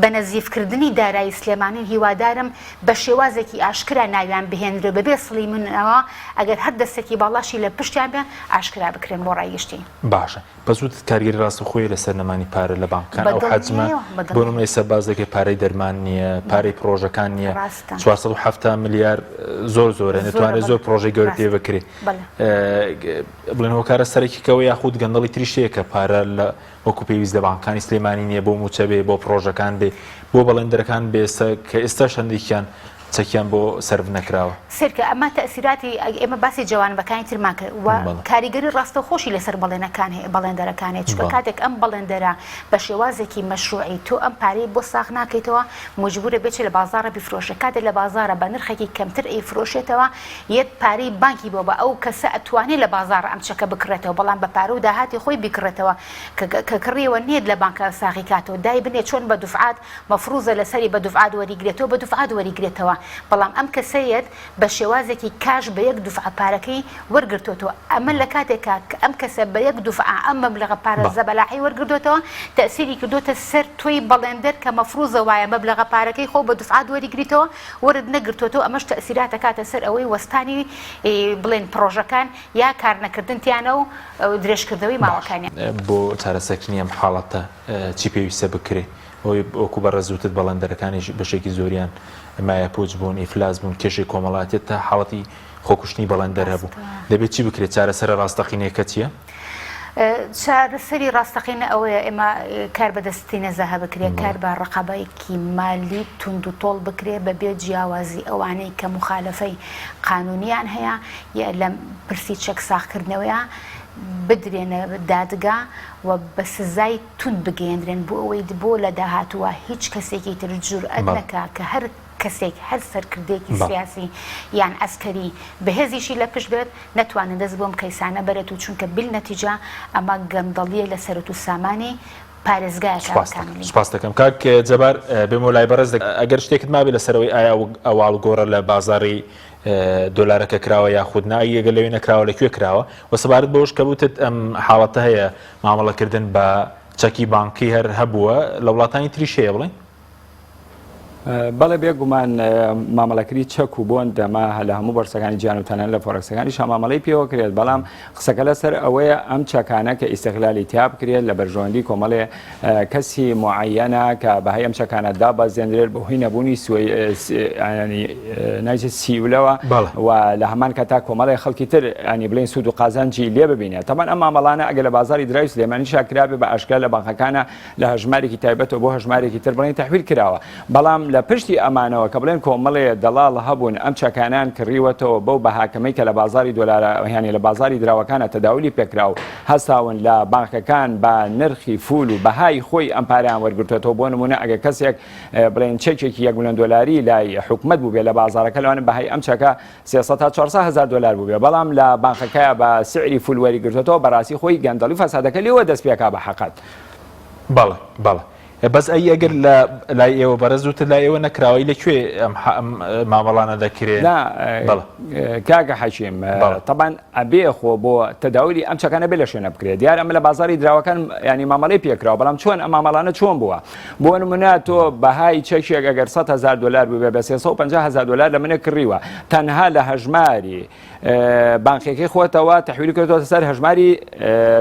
بە نەزیف کردنی دارایی سلێمانین هیوادارم بە شێوازێکی ئاشکرا ناویان بهێنرێ و بەبێ سڵی منەوە ئەگەر هەر دەستێکی باڵاشی لە پشتیان بێ ئاشکرا بکرێن بۆ ڕای گشتی. باشە بەس وتت کارگەری ڕاستەوخۆیە لەسەر نەمانی پارە لە بانکەکان ئەو حەجمە بۆ نمونە ئێستا باس دەکەی پارەی دەرمان نییە پارەی پڕۆژەکان نییە 470 ملیار زۆر زۆرە نەتوانێت زۆر پڕۆژەی گەورە پێ بکرێ بڵێن هۆکارە سەرەکیکەوە یاخود گەندەڵی تریش هەیە کە پارە لە وەکو پێویست لە بانکانی سلێمانی نییە بۆ مووچە بێ بۆ پڕۆژەکان بێ بۆ بەڵێندەرەکان بێ کە ئێستاش هەندێکیان چەکیان بۆ سەرف نەکراوە. سەیرکە ئەمە تەئسیراتی ئێمە باسی جەوانبەکانی ترمان کرد و کاریگەری ڕاستەوخۆشی لەسەر بەڵێنەکان هەیە بەڵێندەرەکان هەیە چونکە کاتێک ئەم بەڵێندەرە بە شێوازێکی مەشروعی تۆ ئەم پارەی بۆ ساغ ناکەیتەوە مجبورە بچێت لە بازاڕە بیفرۆشێ کاتێک لە بازاڕە بە نرخێکی کەمتر ئەیفرۆشێتەوە یەت پارەی بانکی بۆ بە ئەو کەسە ئەتوانێ لە بازاڕ ئەم چەکە بکڕێتەوە بەڵام بە پارە و داهاتی خۆی بیکڕێتەوە کە کڕیەوە نێت لە بانکە ساغی کاتەوە دای بنێ چۆن بە دوفعات مەفروزە لەسەری بە دوفعات وەریگرێتەوە بە دوفعات وەریگرێتەوە بەڵام ئەم کەسە یەت بە شێوازێکی کاش بە یەک دوفعە پارەکەی وەرگرتۆتەوە ئەمە لە کاتێکا کە ئەم کەسە بە یەک دوفعە ئەم مەبلەغە پارە زەبەلاحەی وەرگردۆتەوە تەئسیری کردۆتە سەر تۆی بەڵێندەر کە مەفروزە وایە مەبلەغە پارەکەی خۆ بە دوفعات وەریگریتەوە وەرت نەگرتۆتەوە ئەمەش تەئسیرات ئەکاتە سەر ئەوەی وەستانی بڵێن پڕۆژەکان یا کارنەکردن تیانە و درێژکردنەوەی ماوەکانیان. بۆ چارەسەرکردنی ئەم حاڵەتە چی پێویستە بکرێ؟ ئەوەی وەکو بەڕێز وتت بەڵێندەرەکانیش بەشێکی زۆریان مایەپوچ بوون، ئیفلاس بوون، کێشەی کۆمەڵایەتی تا حاڵەتی خۆکوشتنی بەڵێندەر هەبوو. دەبێت چی بکرێت؟ چارەسەرە ڕاستەقینەکە چییە؟ چارەسەری ڕاستەقینە ئەوەیە ئێمە کار بە دەستی نەزاهە بکرێت، کار بە ڕەقابەیەکی مالی توند و تۆڵ بکرێت بە بێ جیاوازی ئەوانەی کە موخالەفەی قانونیان هەیە یا لە پرسی چەک ساغکردنەوەیە بدرێنە دادگا و بە سزای توند بگەیەندرێن بۆ ئەوەی بۆ لە داهاتووە هیچ کەسێکی تر جورئەت نەکا کە هەر کەسێک هەر سەرکردەیەکی سیاسی یان عەسکەری بەهێزیشی لە پشت بێت نەتوانێت دەست بۆم کەیسانە بەرێت و چونکە بالنەتیجە ئەمە گەندەڵیە لە سەرەت و سامانی پارێزگایەکە بە کاملی. سوپاست دەکەم کاک جەبار بێمەوە لای بەڕێز ئەگەر شتێکت مابێ لەسەرەوەی ئایا ئەو ئاڵوگۆڕە لە بازاڕی دۆلارەکە کراوە یاخود نا ئەگەر لەوێ نەکراوە لە کوێ کراوە و سەبارەت بەوەش کە وتت ئەم حاڵەتە هەیە مامەڵەکردن بە چەکی بانقی هەر هەبووە لە وڵاتانی تریش هەیە بڵێن؟ بەڵێ بێ گومان مامەڵەکردنی چەک و بۆند ئەمە لە هەموو بۆرسەکانی جیهان و تەنانەت لە فۆرەکسەکانیش مامەڵەی پێوە کرێت بەڵام قسەکە لەسەر ئەوەیە ئەم چەکانە کە ئیستغلالی تیا بکرێت لە بەرژەوەندی کۆمەڵێ کەسی معەنە کە بەهای ئەم چەکانە دابەزێنرێت بەهۆی نەبوونی نایچێت سیولەوە و لە هەمان کاتا کۆمەڵی خەڵکی تر ینی بڵێن سوود و قازانجی لێ ببینێت تەمان ئەم مامەڵانە ئەگەر لە بازاری دراوی سلێمانی شاکرابێ بە ئاشکرا لە بانقەکانە لە هەژمارێکی تایبەتەوە بۆ هەژمارێکی تر بڵێن تەحویل کراوە بەڵام لە پشتی ئەمانەوە کە بڵێن کۆمەڵێ دەڵاڵ هەبوون ئەم چەکانیان کڕیوەتەوە بەو بەهاکەمەی کە لە بازاری دۆلارە یانی لە بازاری دراوەکانە تەداولی پێکرا و هەستاون لە بانکەکان بە نرخی فول و بەهای خۆی ئەم پارەیان وەرگرتوەتەوە بۆ نمونە ئەگەر کەسێک بڵێن چەکێکی یەک ملیۆن دۆلاری لای حکومەت بووبێ لە بازارەکە لەوانە بەهای ئەم چەکە 300 تا 400 هەزار دۆلار بووبێ بەڵام لە بانقەکەیا بە سعری فول وەری گرتۆتەوە بەڕاستی خۆی گەندەڵی و فەسادەکە لێوە دەست پێکا بە حەقەت. بەڵێ بەڵێ. بەس ئەی ئەگەر لە لای ئێوە بەڕێز وتت لای ئێوە نەکراوە ئەی لە کوێ ئەم ئەم مامەڵانە دەکرێن؟ نا بەڵێ. کاکە حەکیم بەڵێ. تەبان ئەبێ خۆ بۆ تەداولی ئەم چەکانە بێ لە شوێنە بکرێت دیار ئەمە لە بازاری دراوەکان ینی مامەڵەی پێکراوە بەڵام چۆن ئەم مامەڵانە چۆن بووە بۆ نمونە تۆ بەهای چەکێک ئەگەر 100 هزار دلار ببێ بە 350 هزار دلار لە منە کڕیوە تەنها لە هەژماری بانقیەکەی خۆتەوە تحویلی کردوەتە سەر هەژماری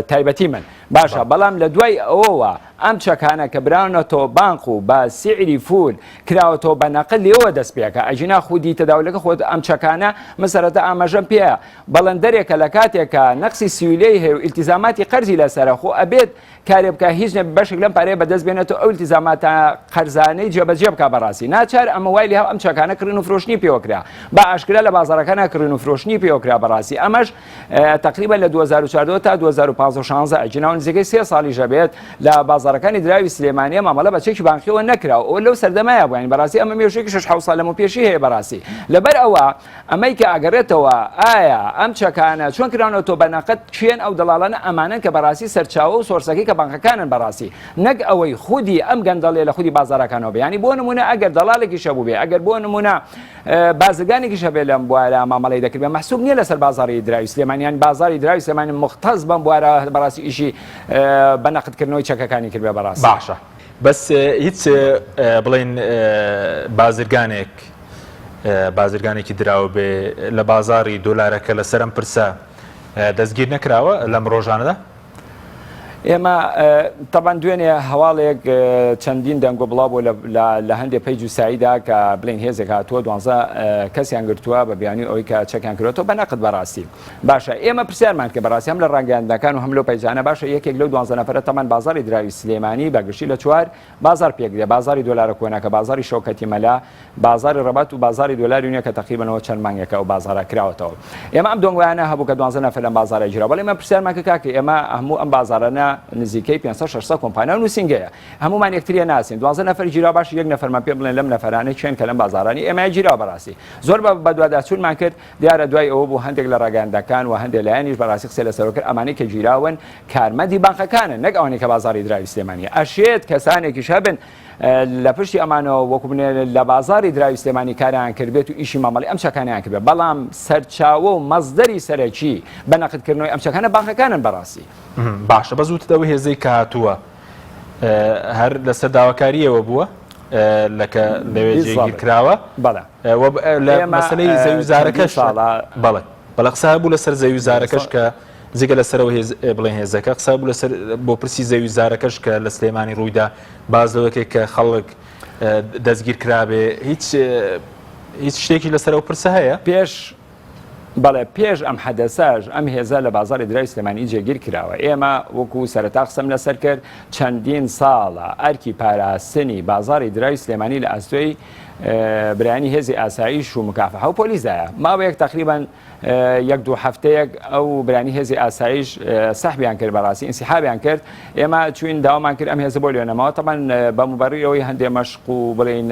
تایبەتی من باشە بەڵام لە دوای ئەوەوە ئەم چەکانە کە براونەتەوە بانق و بە سیعری فول کراوەتەوە بە نەقل لێوە دەست پێکە ئەگینا خودی تەداولەکە خۆت ئەم چەکانە من سەرەتا ئاماژەم پێیە بەڵێندەرێکە لە کاتێکە نەقسی سیولەی هەیە و ئیلتیزاماتی قەرزی لەسەرە خۆ ئەبێت کارێ بکە هیچ نەبێ بەشێک لەم پارەیە بەدەست بێنێت و ئەو ئیلتیزاماتە قەرزانەی جێبەجێ بکا بەڕاستی ناچار ئەمە وای لێ ئەم چەکانە کڕین و فرۆشتنی پێوە کرا بە ئاشکرا لە بازاڕەکانا کڕین و فرۆشتنی پێوە کرا بەڕاستی ئەمەش تقریبا لە 2014 تا 2015 16 ئەگینا نزیکەی سێ ساڵیش ئەبێت لە بازاڕەکانی دراوی سلێمانیە مامەڵە بە چەکی بانقیەوە نەکرا و لەو سەردەمایە بووین بەڕاستی ئەمە مێژوویەکی شەش حەوت ساڵ لەمەو پێشی هەیە بەڕاستی لەبەر ئەوە ئەمەی کە ئەگەڕێتەوە ئایا ئەم چەکانە چۆن کراونەتەوە بە نەقد کێن ئەو دەڵاڵانە ئەمانەن کە بەڕاستی سەرچاوە و source ەکەی کە بانقەکانن بەڕاستی نەک ئەوەی خودی ئەم گەندەڵیە لە خودی بازاڕەکانەوە بێ یانی بۆ نمونە ئەگەر دەڵالێکیش هەبووبێ ئەگەر بۆ نمونە بازرگانێکیش هەبێ لەم بوارە مامەڵەی دەکردبێ مەحسوب نییە لەسەر بازاڕی دراوی سلێمانی یان بازاڕی دراوی سلێمانی مختەس بەم بوارە بەڕاستی ئیشی بە نەقدکردنەوەی چەکەکانی کردبێ بەڕاستی. باشە بەس هیچ بڵێن بازرگانێک بازرگانێکی دراو بێ لە بازاڕی دۆلارەکە لەسەر ئەم پرسە دەستگیر نەکراوە لەم ڕۆژانەدا؟ ئێمە تەبان دوێنێ هەواڵێک چەندین دەنگۆ بڵاو بۆ لە هەندێک page و site دا کە بڵین هێزێک هاتووە دوانزە کەسیان گرتووە بە بیانی ئەوەی کە چەکیان کرێتەوە بە نەقد بەڕاستی باشە ئێمە پرسیارمان کە بەڕاستی هەم لە ڕاگەیاندنەکان و هەم لەو page انە باشە یەکێک لەو دوانزە نەفەرە تەمان بازاری دراوی سلێمانی بە گشتی لە چوار بازار پێک دێ بازاری دۆلارە کۆنەکە بازاری شەوکەتی مەلا بازاری ڕەبات و بازاری دۆلاری نوێ کە تەقریبەن ئەوە چەند مانگێکە ئەو بازارە کراوەتەوە. ئێمە ئەم دۆنگۆیانە هەبوو کە دوانزە نەفەر لەم بازارە گیرا. بەڵێ ئێمە پرسیارمان کرد کاکە ئێمە هەموو ئەم بازارانە نزیکەی 500 600 کۆمپانیا و نووسینگەیە. هەموومان یەکتریە ناسین. دوانزە نەفەر گیرا باش یەک نەفەرمان پێ بڵێن لەم نەفەرانە کێن کە لەم بازارانی ئێمە گیراوە بەڕاستی. زۆر بە بەدواداچوونمان کرد دیارە دوای ئەوە بوو هەندێک لە ڕاگەیاندەکان و هەندێک لایەنیش بەڕاستی قسەی لەسەرەوە کرد ئەمانەی کە گیراون کارمەندی بانقەکانن نەک ئەوانەی کە بازاری دراوی سلێمانیە. ئەشێت کەسانێکیش هەبن لە پشتی ئەمانەوە وەکو بنێ لە بازاری دراوی سلێمانی کاریان کردبێت و ئیشی مامەڵی ئەم چەکانیان کردبێت بەڵام سەرچاوە و مەزدەری سەرەکی بە نەقدکردنەوەی ئەم چەکانە بانقەکانن بەڕاستی. باشە بەس وتت ئەو هێزەی کە هاتووە هەر لەسەر داواکاریەوە بووە لە کە لەوێ جێگیر کراوە؟ بەڵێ. لە مەسەلەی زەوی زارەکەش بەڵێ بەڵێ قسە هەبوو لەسەر زەوی زارەکەش کە جگە لە سەرەوە هێز بڵێن هێزەکە قسە بوو لەسەر بۆ پرسی زەوی زارەکەش کە لە سلێمانی ڕوویدا باز لەوەکێک کە خەڵک دەستگیر کرابێ هیچ هیچ شتێکی لەسەر ئەو پرسە هەیە؟ پێش بەڵێ پێش ئەم حەدەسەش ئەم هێزە لە بازاری دراوی سلێمانی جێگیر کراوە ئێمە وەکو سەرەتا قسەم لەسەر کرد چەندین ساڵە ئەرکی پاراستنی بازاری دراوی سلێمانی لە ئەستۆی برایانی هێزی ئاسایش و مکافحە و پۆلیسدایە ماوەیەک تقریبا یەک دوو هەفتەیەک ئەو برانی هێزی ئاسایش سەحبیان کرد بەڕاستی ئینسیحابیان کرد ئێمە چوین داوامان کرد ئەم هێزە بۆ لێنەماوە تەبەن بە مبەڕی ئەوەی هەندێ مەشق و بڵین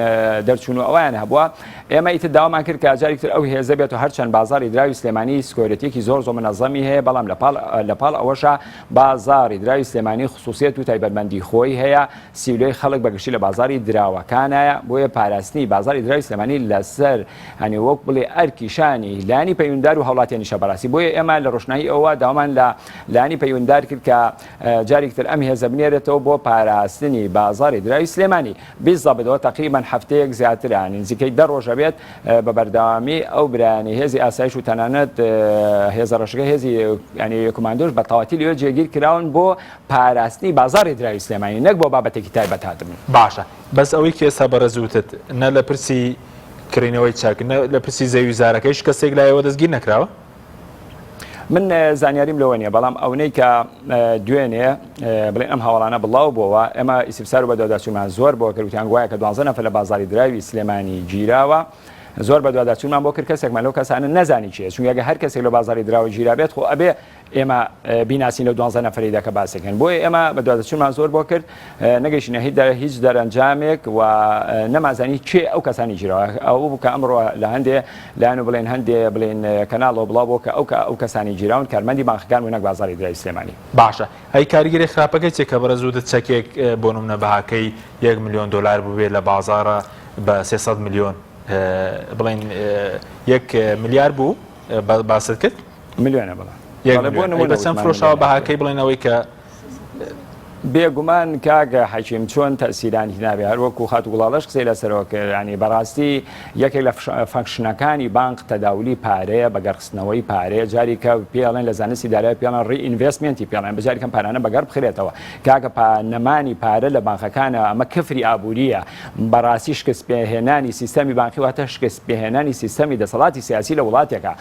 دەرچوون و ئەویان هەبووە ئێمە ئیتر داوامان کرد کە جارێک تر ئەو هێزە بێت و هەرچەند بازاری دراوی سلێمانی security ێکی زۆر زۆر منەزەمی هەیە بەڵام لە پاڵ لە پاڵ ئەوەشا بازاری دراوی سلێمانی خصوصیت و تایبەتمەندی خۆی هەیە سیولەی خەڵک بەگشتی لە بازاری دراوەکانایە بۆیە پاراستنی بازاری دراوی سلێمانی لەسەر هەنی وەک بڵێ ئەرکی شانی لایەنی پەیوەندار و هاوڵاتیانیشە بەڕاستی بۆیە ئێمە لە ڕۆشنایی ئەوە داوامان لە لایەنی پەیوەندار کرد کە جارێکی تر ئەم هێزە بنێرێتەوە بۆ پاراستنی بازاری دراوی سلێمانی بیزەبتەوە تقریبا هەفتەیەک زیاترە نزیکەی 10 ڕۆژە بێت بە بەردەوامی ئەو برایانی هێزی ئاسایش و تەنانەت هێزە ڕەشەکە هێزی ینی کۆماندۆش بە تەواتی لەوێ جێگیر کراون بۆ پاراستنی بازاری دراوی سلێمانی نەک بۆ بابەتێکی تایبەت هاتبن. باشە بەس ئەوەی کە ئێستا بەڕێز وتت نە لە پرسی کڕینەوەی چەک، نە لە پرسی زەوی زارەکەیش کەسێک لایەوە دەستگیر نەکراوە؟ من زانیاریم لەوە نییە، بەڵام ئەونەی کە دوێنێ بڵێن ئەم هەواڵانە بڵاو بۆوە، ئێمە ئیسیفسار و بەدواداچوونمان زۆر بۆ کرد، وتیان گوایە کە دوانزە نەفەر لە بازاڕی دراوی سلێمانی گیراوە. زۆر بەدواداچوونمان بۆ کرد کەسێکمان لەو کەسانە نەزانی کێیە چونکە ئەگەر هەر کەسێک لە بازاڕی دراوە گیرابێت خۆ ئەبێ ئێمە بیناسین لەو دوانزە نەفەریدا کە باسەکەن بۆیە ئێمە بەدواداچوونمان زۆر بۆ کرد نەگەیشتینە هیچ دەرەنجامێک و نەمازانی کێ ئەو کەسانی گیراوە ئەو بوو کە ئەمڕۆ لە هەندێ لایەن و بڵێن هەندێ بڵێن کەناڵەوە بڵاو بۆ کە ئەو کە ئەو کەسانی گیراون کارمەندی بانقەکان بوون نەک بازاڕی دراوی سلێمانی. باشە ئەی کاریگەری خراپەکەی چیە کە بەڕێز وتت چەکێک بۆ نمونە بەهاکەی یەک ملیۆن دۆلار بووبێ لە بازاڕە بە 300 ملیۆن بڵێن یەک ملیار بوو باست کرد ملیۆنە بەڵێ یەک ملیۆن ئەی بە چەند فرۆشاوە بەهاکەی بڵێن ئەوەی کە بێگومان کاک حەکیم چۆن تەئسیرانی نابێ هەر وەکو خاتوو گوڵاڵەش قسەی لەسەرەوە کرد یانی بەڕاستی یەکێک لە function ەکانی بانق تەداولی پارەیە بەگەڕخستنەوەی پارەیە جاری کە پێڵێن لە زانستی دارای پێڵێن reinvestment ی پێڵێن بەجاری کەم پارانە بەگەڕ بخرێتەوە کاکە پا نەمانی پارە لە بانقەکانە ئەمە کفری ئابووریە بەڕاستی شکست پێهێنانی سیستەمی بانقی واتە شکست پێهێنانی سیستەمی دەسەڵاتی سیاسی لە وڵاتێکە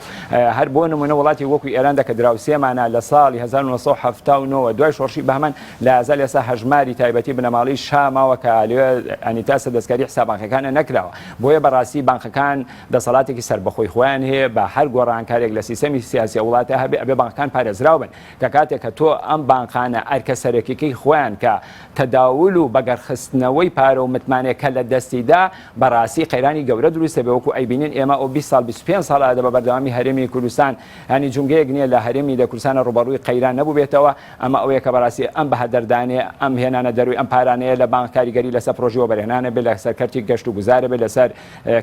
هەر بۆ نمونە وڵاتی وەکو ئێراندا کە دراوسێمانە لە ساڵی 1970 ەوە دوای شۆڕشی بەهمەن لە ئازال ئێستا هەژماری تایبەتی بنەماڵەی شا ماوە کە لەوێ ئەنی تا ئێستا دەستکاری حساب بانقیەکانە نەکراوە بۆیە بەڕاستی بانقەکان دەسەڵاتێکی سەربەخۆی خۆیان هەیە بە هەر گۆڕانکارێک لە سیستەمی سیاسی وڵاتە هەبێ ئەبێ بانقەکان پارێزراو بن کە کاتێک کە تۆ ئەم بانقانە ئەرکە سەرەکیەکەی خۆیان کە تەداول و بەگەڕخستنەوەی پارە و متمانەیە کە لە دەستی دا، بەڕاستی قەیرانی گەورە دروست دەبێ وەکو ئەیبینین ئێمە ئەو 20 ساڵ 25 ساڵە ئەدە بە بەردەوامی هەرێمی کوردستان یانی جومگەیەک نییە لە هەرێمی دە کوردستانە ڕووبەڕووی قەیران نەبووبێتەوە ئەمە ئەوەیە کە بەڕاستی ئەم بەهەدەردانەیە ئەم هێنانە دەروی ئەم پارانەیە لە بانق کاریگەری لەسەر پرۆژەی وەبەرهێنان ئەبێت لەسەر کەرتی گەشت و گوزار ئەبێت لەسەر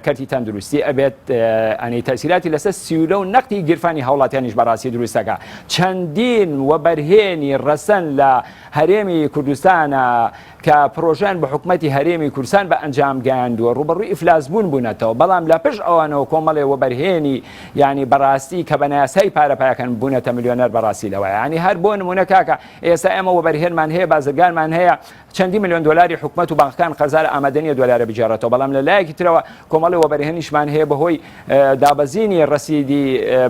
کەرتی تەندروستی ئەبێت ئەنی تەسیراتی لەسەر سیولە و نەقدی گیرفانی هاوڵاتیانیش بەڕاستی دروستەکە چەندین وەبەرهێنی ڕەسەن لە هەرێمی کوردستانە کە پرۆژەیان بە حکومەتی هەرێمی کوردستان بە ئەنجام گەیاندووە ڕووبەڕووی ئیفلاسبوون بوونەتەوە بەڵام لە پشت ئەوانەوە کۆمەڵێ وەبەرهێنی یانی بەڕاستی کە بە نایاسایی پارە پایەکەن بوونەتە ملیۆنەر بەڕاستی لەوە یانی هەر بۆ نمونە کاکە ئێستا ئێمە وەبەرهێنمان هەیە بازرگانمان هەیە چەندی ملیۆن دۆلاری حکومەت و بانقەکان قەرزارە ئامادە نییە دۆلارە بگێڕێتەوە بەڵام لە لایەکی ترەوە کۆمەڵی وەبەرهێنیشمان هەیە بەهۆی دابەزینی ڕەسیدی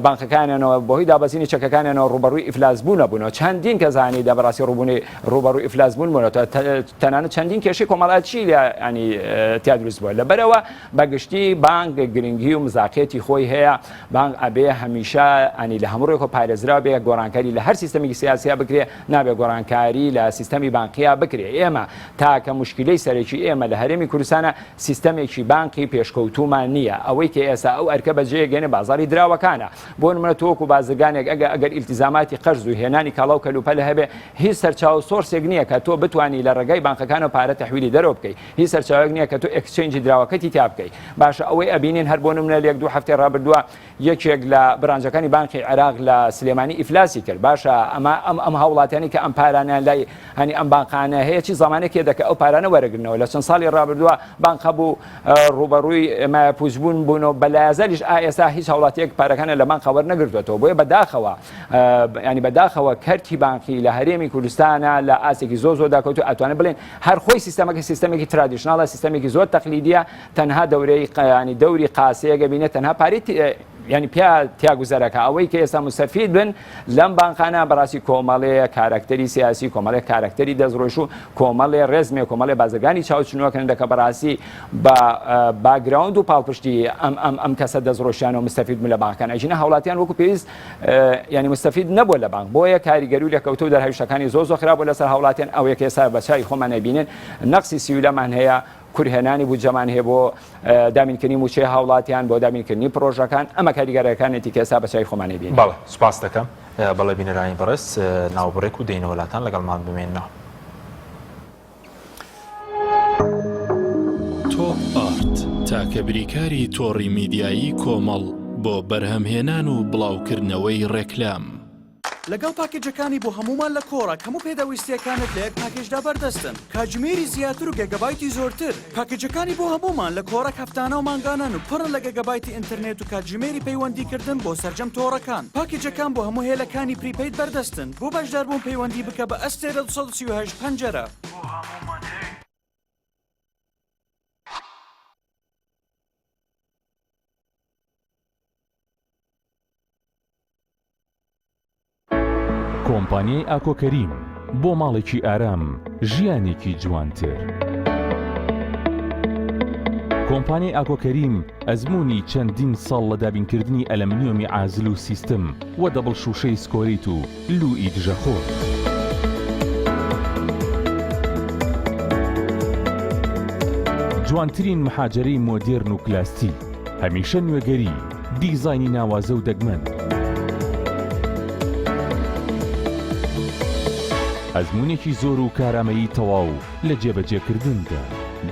بانقەکانیانەوە بەهۆی دابەزینی چەکەکانیانەوە ڕووبەڕووی ئیفلاس بوونە بوونەوە چەندین کەسانی دە بەڕاستی ڕووبوونی ڕووبەڕووی ئیفلاس بوون بوونەوە تەنانەت چەندین کێشەی کۆمەڵایەتی لە ینی تیا دروست بووە لەبەرەوە بەگشتی بانک گرنگی و مزاقیەتی خۆی هەیە بانک ئەبێ هەمیشە ئەنی لە هەموو ڕێکۆ پارێزراو بێ گۆڕانکاری لە هەر سیستەمێکی سیاسیا بکرێ نابێ گۆڕانکاری لە سیستەمی بانقیا بکرێ ئێمە تاکە موشکیلەی سەرەکی ئێمە لە هەرێمی کوردستانە سیستەمێکی بانقی پێشکەوتوومان نییە ئەوەی کە ئێستا ئەو ئەرکە بەجێ گەێنێ بازاڕی دراوەکانە بۆ نمونە تۆ وەکو بازرگانێک ئەگە ئەگەر ئیلتیزاماتی قەرز و هێنانی کاڵا و کەلوپەل هەبێ هیچ سەرچاوە و source ێک نییە کە تۆ بتوانی لە ڕێگای بانقەکانەوە پارە تەحویلی دەرەوە بکەی هیچ سەرچاوەیەک نییە کە تۆ exchange ی دراوەکەتی تیا بکەی باشە ئەوەی ئەبینین هەر بۆ نمونە لە یەک دوو هەفتەی ڕابردووە یەکێک لە branch ەکانی بانقی عێراق لە سلێمانی ئیفلاسی کرد باشە ئەمە ئەم ئەم هاوڵاتیانی کە ئەم پارانیان لای هەنی ئەم بانقانە هەیە چی زمانێک دەکە ئەو پارانە وەرەگرنەوە لە چەند ساڵی ڕابردووە بانق هەبوو ڕووبەڕووی مایەپووچبوون بوون و بەلایەزەلیش ئا ئێستا هیچ هاوڵاتیەک پارەکانە لە بانقە وەرنەگرتووەتەوە بۆیە بەداخەوە ینی بەداخەوە کەرتی بانقی لە هەرێمی کوردستانە لە ئاستێکی زۆر زۆر داکەوتو ئەتوانێت بڵێن هەر خۆی سیستەمەکە سیستەمێکی traditional ە سیستەمێکی زۆر تەقلیدیە تەنها دەورەی ینی دەوری قاسەیەک ئەبینێت تەنها پارەی ینی پیا تیا گوزەرەکە ئەوەی کە ئێستا موستەفید بن لەم بانقانە بەڕاستی کۆمەڵێ کارەکتەری سیاسی کۆمەڵێ کارەکتەری دەستڕۆیش و کۆمەڵێ ڕێزمێ کۆمەڵێ بازرگانی چاوچنۆکن دەکە بەڕاستی بە background و پاڵپشتی ئەم ئەم ئەم کەسە دەستڕۆشیانەوە مستەفید بوون لە بانکان ئەژینە هاوڵاتیان وەکو پێویست ینی مستەفید نەبووە لە بانک بۆیە کاریگەری و لێکەوتە و دەرهاویشتەکانی زۆر زۆر خراپ بوو لەسەر هاوڵاتیان ئەوەیە کە ئێستا بە چاوی خۆمان ئەبینن نەقسی سیولەمان هەیە کورتهێنانی بودجەمان هەیە بۆ دابینکردنی مووچەی هاوڵاتیان، بۆ دابینکردنی پڕۆژەکان، ئەمە کاریگەرییەکانیەتی کە ئێستا بە چاوی خۆمان ئەیبینین. بەڵێ سوپاست دەکەم. بەڵێ بینەرانی بەڕێز ناوبڕێک و دێینەوە لاتان لەگەڵمان بمێننەوە. تۆپ ئارت، تاکە بریکاری تۆڕی میدیایی کۆمەڵ بۆ بەرهەمهێنان و بڵاوکردنەوەی ڕێکلام. لەگەڵ پاکێجەکانی بۆ هەموومان لە کۆڕەک هەموو پێداویستییەکانت لە یەک پاکێجدا بەردەستن، کاتژمێری زیاتر و گێگابایتی زۆرتر. پاکێجەکانی بۆ هەموومان لە کۆڕەک هەفتانە و مانگانەن و پڕن لە گێگابایتی ئینتەرنێت و کاتژمێری پەیوەندیکردن بۆ سەرجەم تۆڕەکان. پاکێجەکان بۆ هەموو هێلەکانی prepaid بەردەستن. بۆ بەشداربوون پەیوەندی بکە بە ئەستێرە 238 پەنجەرە. بۆ هەموومان هەیە. کۆمپانیای ئاکۆ کەریم بۆ ماڵێکی ئارام ژیانێکی جوانتر. کۆمپانیای ئاکۆ کەریم ئەزموونی چەندین ساڵ لە دابینکردنی ئەلەمنیۆمی عازل و سیستم و double شووشەی سکۆریت و لووئی دژەخۆر. جوانترین محاجەرەی مۆدێرن و کلاستیک، هەمیشە نوێگەری، دیزاینی ناوازە و دەگمەن. ئەزموونێکی زۆر و کارامەیی تەواو لە جێبەجێکردندا.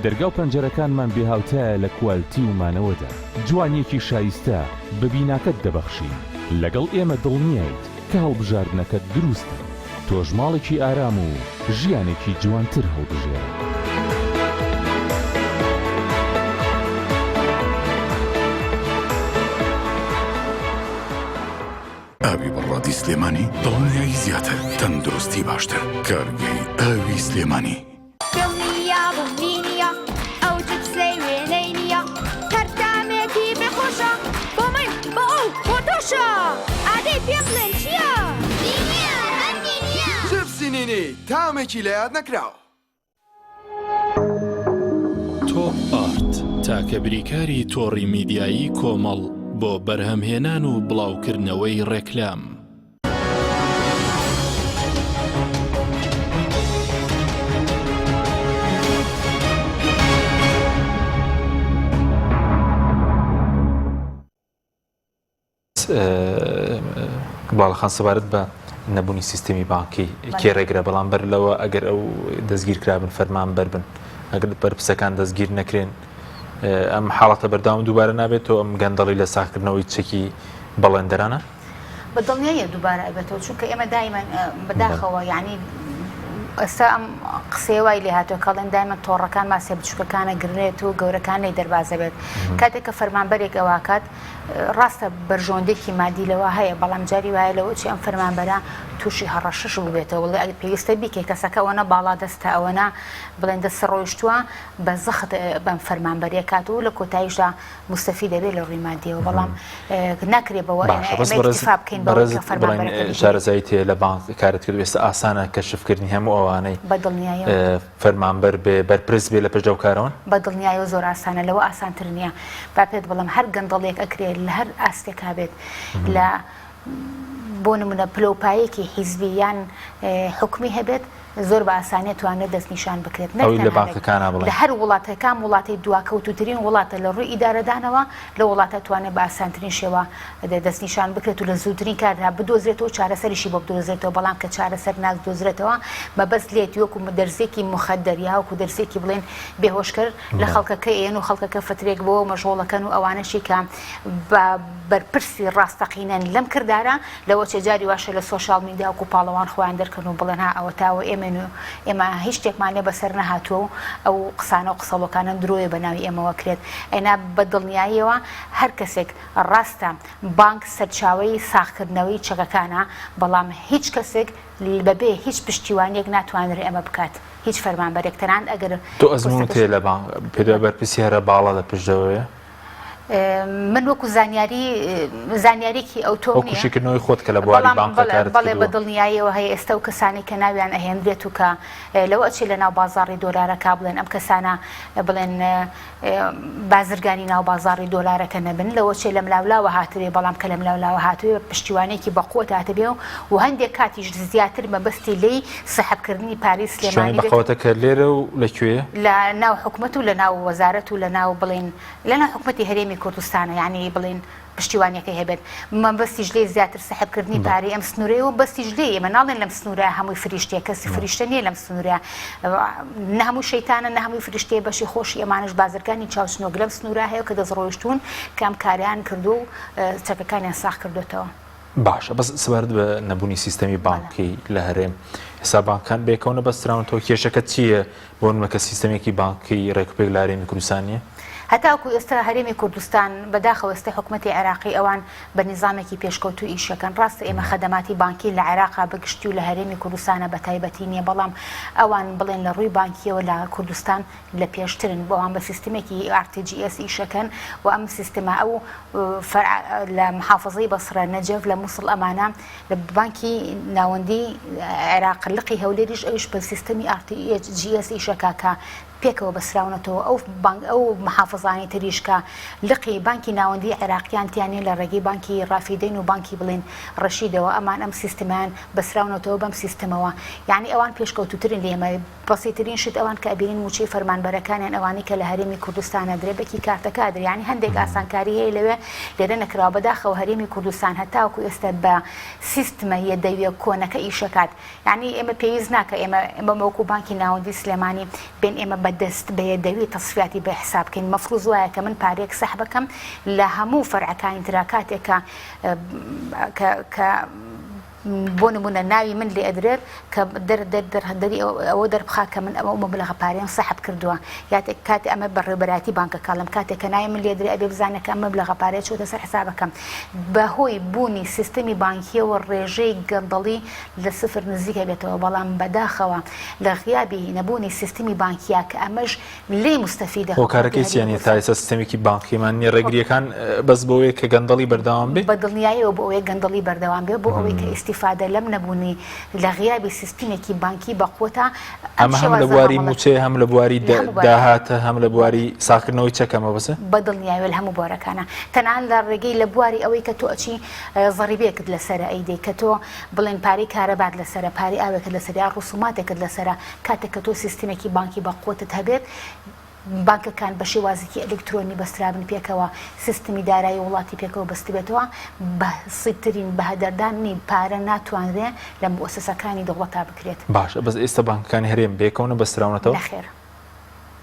دەرگا و پەنجەرەکانمان بێهاوتایە لە کوالتی و مانەوەدا. جوانییەکی شایستە بە بیناکەت دەبەخشین. لەگەڵ ئێمە دڵنیایت کە هەڵبژاردنەکەت دروستە. تۆش ماڵێکی ئارام و ژیانێکی جوانتر هەڵبژێرە. ئاوی بەڕادی سلێمانی دڵنیایی زیاتر تەندروستی باشتر کارگەی ئاوی سلێمانی. دڵنیابم نینیە ئەو چپسەی وێنەی نییە هەر تامێکی بێ خۆشە بۆ من بۆ ئەو بۆ تۆشە ئادەی پێم بڵێن چییە؟ نینیە هەر نینیە. چپسی نینی تامێکی لە یاد نەکراو. تۆپ ئارت تاکە بریکاری تۆڕی میدیایی کۆمەڵ بۆ بەرهەمهێنان و بڵاوکردنەوەی ڕێکلام. باڵەخان سەبارەت بە نەبوونی سیستمی بانکی کێ ڕێگرە بەڵام بەر لەوە ئەگەر ئەو دەستگیر کرابن فەرمان بەربن ئەگەر بەرپسەکان دەستگیر نەکرێن ئەم حاڵەتە بەرداوام دووبارە نابێتەوە ئەم گەندەڵی لە ساخکردنەوەی چەکی بەڵێندەرانە؟ بە دڵنیاییە دووبارە ئەبێتەوە چونکە ئێمە دایمەن بەداخەوە یعنی ئێستا ئەم قسەیە وای لێ هاتووە کەڵێن دایمە تۆڕەکان ماسیە بچووکەکانە گرنێت و گەورەکان لێ دەربازە بێت کاتێک کە فەرمانبەرێک ئەوواکات ڕاستە بەرژەوەندێکی مادی لەوە هەیە بەڵام جاری وایە لەوە چی ئەم فەرمانبەرە تووشی هەڕەشەش ببێتەوە بڵێ ئەگەر پێویستە بیکەی کەسەکە ئەوەنە باڵا دەستە ئەوەنە بڵێن دەست ڕۆیشتووە بە زەخت بەم فەرمانبەریە کات و لە کۆتاییشدا موستەفید دەبێت لە ڕووی مادیەوە بەڵام ناکرێ بەوە باشە بەس بەڕێز بکەین بەڕێزت بڵێن شارەزایی تێ لە بانک کارت کرد ئێستا ئاسانە کەشفکردنی هەموو ئەوانەی بە دڵنیایەوە فەرمانبەر بێ بەرپرس بێ لە پشت ئەو کارەوەن؟ بە دڵنیایەوە زۆر ئاسانە لەوە ئاسانتر نییە با پێت بڵێم هەر گەندەڵیەک ئەکرێ لە هەر ئاستێکا بێت لە بۆ نمونە پلەوپایەکی حیزبی یان حکومی هەبێت زۆر بە ئاسانی ئەتوانرێت دەستنیشان بکرێت نەک ئەوەی لە تەنها لە بانکەکانا بڵێن. لە هەر وڵاتێک کام وڵاتەی دواکەوتووترین وڵاتە لە ڕووی ئیدارەدانەوە لەو وڵاتە ئەتوانێت بە ئاسانترین شێوە دەستنیشان بکرێت و لە زووترین کاتدا بدۆزرێتەوە و چارەسەریشی بۆ بدۆزرێتەوە بەڵام کە چارەسەر نادۆزرێتەوە مەبەست لێیەتی وەکو دەرزیەکی موخەدەر یا وەکو دەرزیەکی بڵێن بێهۆشکەر لە خەڵکەکە ئەیەن و خەڵکەکە فترێک بۆ مەشغوڵەکەن و ئەوانەشی کە بە بەرپرسی ڕاستەقینەن لەم کردارە لەوەچێ جاری واشە لە social media وەکو پاڵەوان خۆیان دەرکەن و بڵێن ها ئەوەتا ئەوە ئێمەین و ئێمە هیچ شتێکمان لێ بەسەر نەهاتووە و ئەو قسانە و قسەڵۆکانە درۆیە بە ناوی ئێمەوە کرێت ئەینا بە دڵنیاییەوە هەر کەسێک ڕاستە بانک سەرچاوەی ساغکردنەوەی چەکەکانە بەڵام هیچ کەسێک بەبێ هیچ پشتیوانیەک ناتوانرێ ئەمە بکات هیچ فەرمانبەرێک تەنانەت ئەگەر تۆ ئەزموونت پۆستەکەش هەیە لە بانک پێت وایە بەرپرسی هەرە باڵا لە پشتەوەیە؟ من وەکو زانیاری زانیاریکی ئەوتۆم وەکو نییە شیکردنەوەی خۆت کە لە بواری بەڵام بانقە بەڵێ کارت بەڵێ بە کردووە. دڵنیاییەوە هەیە ئێستا ئەو کەسانەی کە ناویان ئەهێنرێت و کە لەوە ئەچێ لە ناو بازاڕی دۆلارەکە بڵێن ئەم کەسانە بڵێن بازرگانی ناو بازاڕی دۆلارەکە نەبن لەوەچێ لەملاولاوە هاتبێ بەڵام کە لەملاولاوە هاتبێ بە پشتیوانێکی بەقوەت هاتبێ و هەندێک کاتیش زیاتر مەبەستی لێی سەحبکردنی پارەی پشتیوانی سلێمانی بێت بەقوەتە کە لێرە و لە کوێیە؟ لە ناو حکومەت و لە ناو وەزارەت و لە ناو بڵێن لە ناو حکومەتی هەرێمی کوردستانە یانی بڵێن پشتیوانیەکەی هەبێت مەبەستیش لێی زیاتر سەحب کردنی پارەی ئەم سنوورەیە و بەستیش لێی ئێمە ناڵێن لەم سنوورە هەمووی فریشتەیە کەسی فریشتە نییە لەم سنوورە نە هەمووی شەیتانە نە هەمووی فریشتەیە بەشی خۆشی ئەمانەش بازرگانی چاوچنۆک لەم سنوورە هەیە کە دەستڕۆیشتوون کە ئەم کاریان کردووە و چەکەکانیان ساغ کردوێتەوە. باشە بەس سەبارەت بە نەبوونی سیستەمی بانکی لە هەرێم ئێستا بانکان بەیەکەوە نەبەستراونەتەوە کێشەکە چییە بۆ نمونە کە سیستەمێکی بانکی ڕێکوپێک لە هەرێمی کوردستان نییە؟ هەتاکو ئێستا هەرێمی کوردستان بەداخەوە ئێستا حکومەتی عێراقی ئەوان بە نیزامێکی پێشکەوتوو ئیشەکەن ڕاستە ئێمە خەدەماتی بانکی لە عێراقا بە گشتی و لە هەرێمی کوردستانە بە تایبەتی نییە بەڵام ئەوان بڵێن لە ڕووی بانکیەوە لە کوردستان لە پێشترن بەڵام بە سیستمێکی RTGS ئیشەکەن و ئەم سیستمە ئەو فەرع لە محافظەی بەسرە نەجەف لە موسڵ ئەمانە لە بانکی ناوەندی عێراق لقی هەولێریش ئەویش بە سیستمی RTGS ئیشەکە کە. پێکەوە بەسراونەتەوە ئەو بانک ئەو محافزانەی تریش کە لقی بانکی ناوەندی عێراقیان تیا نیە لە ڕێگەی بانکی ڕافیدەین و بانکی بڵێن ڕەشیدەوە ئەمان ئەم سیستمەیان بەسراونەتەوە بەم سیستمەوە یانی ئەوان پێشکەوتوترن لە ئێمە بەسیترین شت ئەوان کە ئەبینین موچەی فەرمانبەرەکانیان ئەوانەی کە لە هەرێمی کوردستان ئەدرێ بە کی کارتەکە ئەدرێ یانی هەندێک ئاسانکاری هەیە لەوێ لێرە نەکراوە بەداخەوە هەرێمی کوردستان هەتاوەکو ئێستا بە سیستمە یەدەویە کۆنەکە ئیشەکات یانی ئێمە پێویست ناکە ئێمە ئێمە وەکو بانکی ناوەندی سلێمانی بێن ئێمە بە دەست بە یەدەوی تەسفیاتی بە حساب بکەین مەفروز وایە کە من پارەیەک سەحب بکەم لە هەموو فەرعەکانی ترا کاتێک کە کە کە بۆ نمونە ناوی من لێ ئەدرێت کە دەر دەر دەر دەری ئەوە دەربخا کە من ئەمە مەبلەغە پارەیەم سەحب کردووە یاتێک کاتێ ئەمە بەڕێوبەرایەتی بانکەکە ئەڵێم کاتێک کە ناوی من لێ درێ ئەبێ بزانێت کە ئەم مەبلەغە پارەیە چۆتە سەر حسابەکەم بەهۆی بوونی سیستمی بانکیەوە ڕێژەی گەندەڵی لە سفر نزیک ئەبێتەوە بەڵام بەداخەوە لە غیابی نەبوونی سیستمی بانکیە کە ئەمەش لێی موستەفیدە حکومەتی هۆکارەکەی چیە هەرێمی نیە تا کوردستان. ئێستا سیستەمێکی بانقیمان نیە ڕێگریەکان بەس بۆ ئەوەیە کە گەندەڵی بەردەوام بێ؟ بە دڵنیایەوە بۆ ئەوەیە گەندەڵی بەردەوام بێ بۆ ئەوەی کە ئیستیفادە لەم نەبوونی لە غیابی سیستمێکی بانکی بەقوەتە ئەم ئەمە هەم لە شێوازە بواری مامەڵە مووچەیە هەم لە بواری لە هەموو بوارەکان. داهاتە هەم لە بواری ساغکردنەوەی چەکە مەبەستە؟ بە دڵنیایەوە لە هەموو بوارەکانە تەنانەت لە ڕێگەی لە بواری ئەوەی کە تۆ ئەچی زەڕیبەیەکت لەسەرە ئەیدەی کە تۆ بڵێن پارەی کارەبات لەسەرە پارەی ئاوێکت لەسەرە یا ڕسوماتێکت لەسەرە کاتێک کە تۆ سیستمێکی بانکی بەقوەتت هەبێت بانکەکان بە شێوازێکی ئەلکترۆنی بەسترابن پێکەوە سیستمی دارایی وڵاتی پێکەوە بەستبێتەوە بەسیترین بەهەدەردانی پارە ناتوانرێ لە موئەسەسەکانی دەوڵەتا بکرێت. باشە بەس ئێستا بانکەکانی هەرێم بەیەکەوە نەبەستراونەتەوە؟ نەخێر.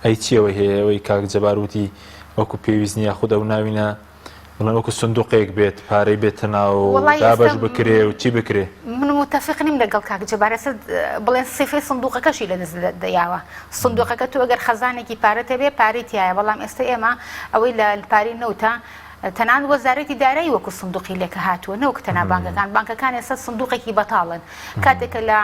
ئەی چی ئەوەی هەیە ئەوەی کاک جەبار وتی وەکو پێویست نیە یاخود ئەو ناوینە بڵێن وەکو سندوقێک بێت پارەی بێتە ناو وەڵای دابەش ئێستا بکرێ و چی بکرێ؟ من موتەفیق نیم لەگەڵ کاک جەبار ئێستا بڵێن سیفەی سندوقەکەشی لەدەست یاوە سندوقەکە تۆ ئەگەر خەزانێکی پارەت هەبێ پارەی تیایە بەڵام ئێستا ئێمە ئەوەی لە پارەی نەوتە تەنانەت وەزارەتی دارایی وەکو سندوقی لێکە هاتووە نەوەک تەنها بانکەکان بانکەکان ئێستا سندوقێکی بەتاڵن کاتێک کە لە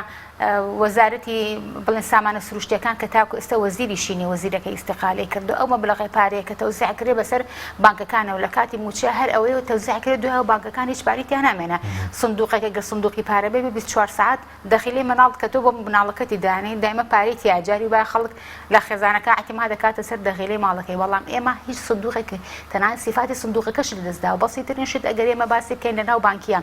وەزارەتی بڵێن سامانە سروشتیەکان کە تاکو ئێستا وەزیریشی نیە وەزیرەکەی ئیستیقالەی کردو ئەو مەبلەغی پارەیە کە تەوزیع کرێ بەسەر بانکەکانەوە لە کاتی موچە هەر ئەوەیە و تەوزیع کرێ دوای بانکەکان هیچ پارەی تیا نامێنە سندوقێکە گەر سندوقی پارە بێ 24 ساعت دەخیلەی مناڵ کە تۆ بۆ مناڵەکەتی دانێی دایمە پارەی تیا جاری وایە خەڵک لە خێزانەکە اعتماد دەکاتە سەر دەخیلەی ماڵەکەی بەڵام ئێمە هیچ سندوقێک تەنانەت سیفاتی سندوقەکەشی لەدەستداوە بەسیترین شت ئەگەر ئێمە باسی بکەین لەناو بانکیە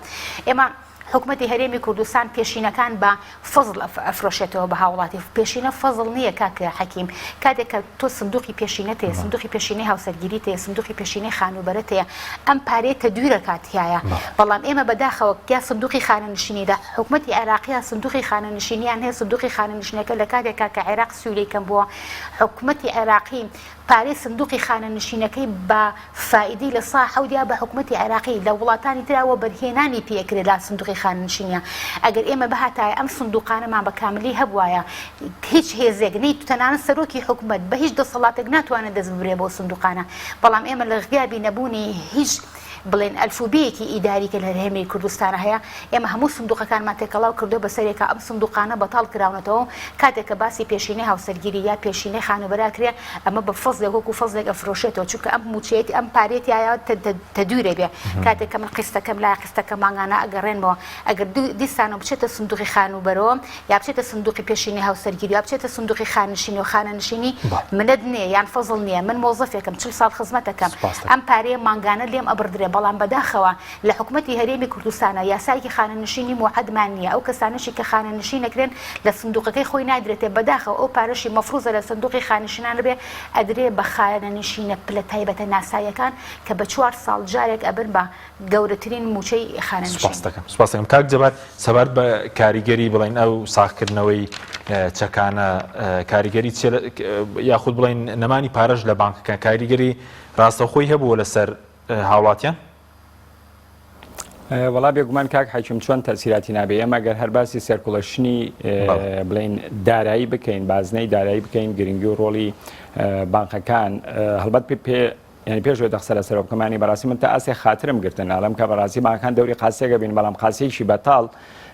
ئێمە حکومەتی هەرێمی کوردستان پێشینەکان بە فەزڵ ئەفرۆشێتەوە بە هاوڵاتی پێشینە فەزڵ نییە کاک حەکیم کاتێک کە تۆ سندوقی پێشینەت هەیە سندوقی پێشینەی هاوسەرگیریت هەیە سندوقی پێشینەی خانووبەرەت هەیە ئەم پارەیە تەدویرە کات تیایە بەڵام ئێمە بەداخەوە یا سندوقی خانەنشینی لە حکومەتی عێراقیە سندوقی خانەنشینیان هەیە سندوقی خانەنشینەکە لە کاتێکا کە عێراق سویلەی کەم بووە حکومەتی عێراقی پارەی سندوقی خانەنشینەکەی بە فائیدەی لە سا حەوت یا بە حکومەتی عێراقی لە وڵاتانی ترا وەبەرهێنانی پێ ئەکرێ لە سندوقی خانەنشینیا ئەگەر ئێمە بهاتایە ئەم سندوقانەمان بە کاملی هەبوایە هیچ هێزێک نەی تەنانەت سەرۆکی حکومەت بە هیچ دەسەڵاتێک ناتوانێت دەست ببرێ بەو سندوقانە بەڵام ئێمە لە غیابی نەبوونی هیچ بڵێن ئەلفوبێیەکی ئیداری کە لە هەرێمی کوردستانا هەیە، ئێمە هەموو سندوقەکانمان تێکەڵاو کردووە بەسەرێکا ئەم سندوقانە بەتاڵ کراونەتەوە و کاتێک کە باسی پێشینەی هاوسەرگیری یا پێشینەی خانووبەرە ئەکرێ ئەمە بە فەزلێک وەکوو فەزلێک ئەفرۆشێتەوە چونکە ئەم مووچەیەتی ئەم پارەیە تیایا تەدویرە بێ کاتێک کە من قیستەکەم لایە قیستەکە مانگانە ئەگەڕێنمەوە ئەگەر دیسانەوە بچێتە سندوقی خانووبەرەوە یا بچێتە سندوقی پێشینەی هاوسەرگیری یا بچێتە سندوقی خانەنشینی و خانەنشینی منەت نییە یان فەزڵ نییە من مۆزەفێکم 40 ساڵ خزمەتەکەم ئەم پارەیە مانگانە لێم ئەبڕدرێ بەڵام بەداخەوە لە حکومەتی هەرێمی کوردستانە یاسایەکی خانەنشینی موحەدمان نییە ئەو کەسانەشی کە خانەنشین ئەکرێن لە سندوقەکەی خۆی نادرێتێ بەداخەوە ئەو پارەشی مەفروزە لە سندوقی خانەنشینان بێ ئەدرێ بە خانەنشینە پلە تایبەتە ناسایەکان کە بە چوار ساڵ جارێک ئەبن بە گەورەترین مووچەی خانەنشینی. سوپاست دەکەم سوپاست دەکەم کاک جەبار سەبارەت بە کاریگەری بڵێن ئەو ساغکردنەوەی چەکانە کاریگەری چیە یاخود بڵێن نەمانی پارەش لە بانکەکان کاریگەری ڕاستەوخۆی هەبووە لەسەر هاوڵاتیان؟ وەڵا بێگومان کاک حەکیم چۆن تەسیراتی نابێ ئێمە گەر هەر باسی circulation ی بڵین دارایی بکەین بازنەی دارایی بکەین گرنگی و ڕۆڵی بانقەکان هەڵبەت پێ پێ. یانی پێش ئەوەی قسە لەسەرەوە بکەم یانی بەڕاستی من تا ئاستێک خاترم گرتن ئەڵێم کە بەڕاستی بانکەکان دەوری قاسیەکە بین بەڵام قاسیەکی بەتاڵ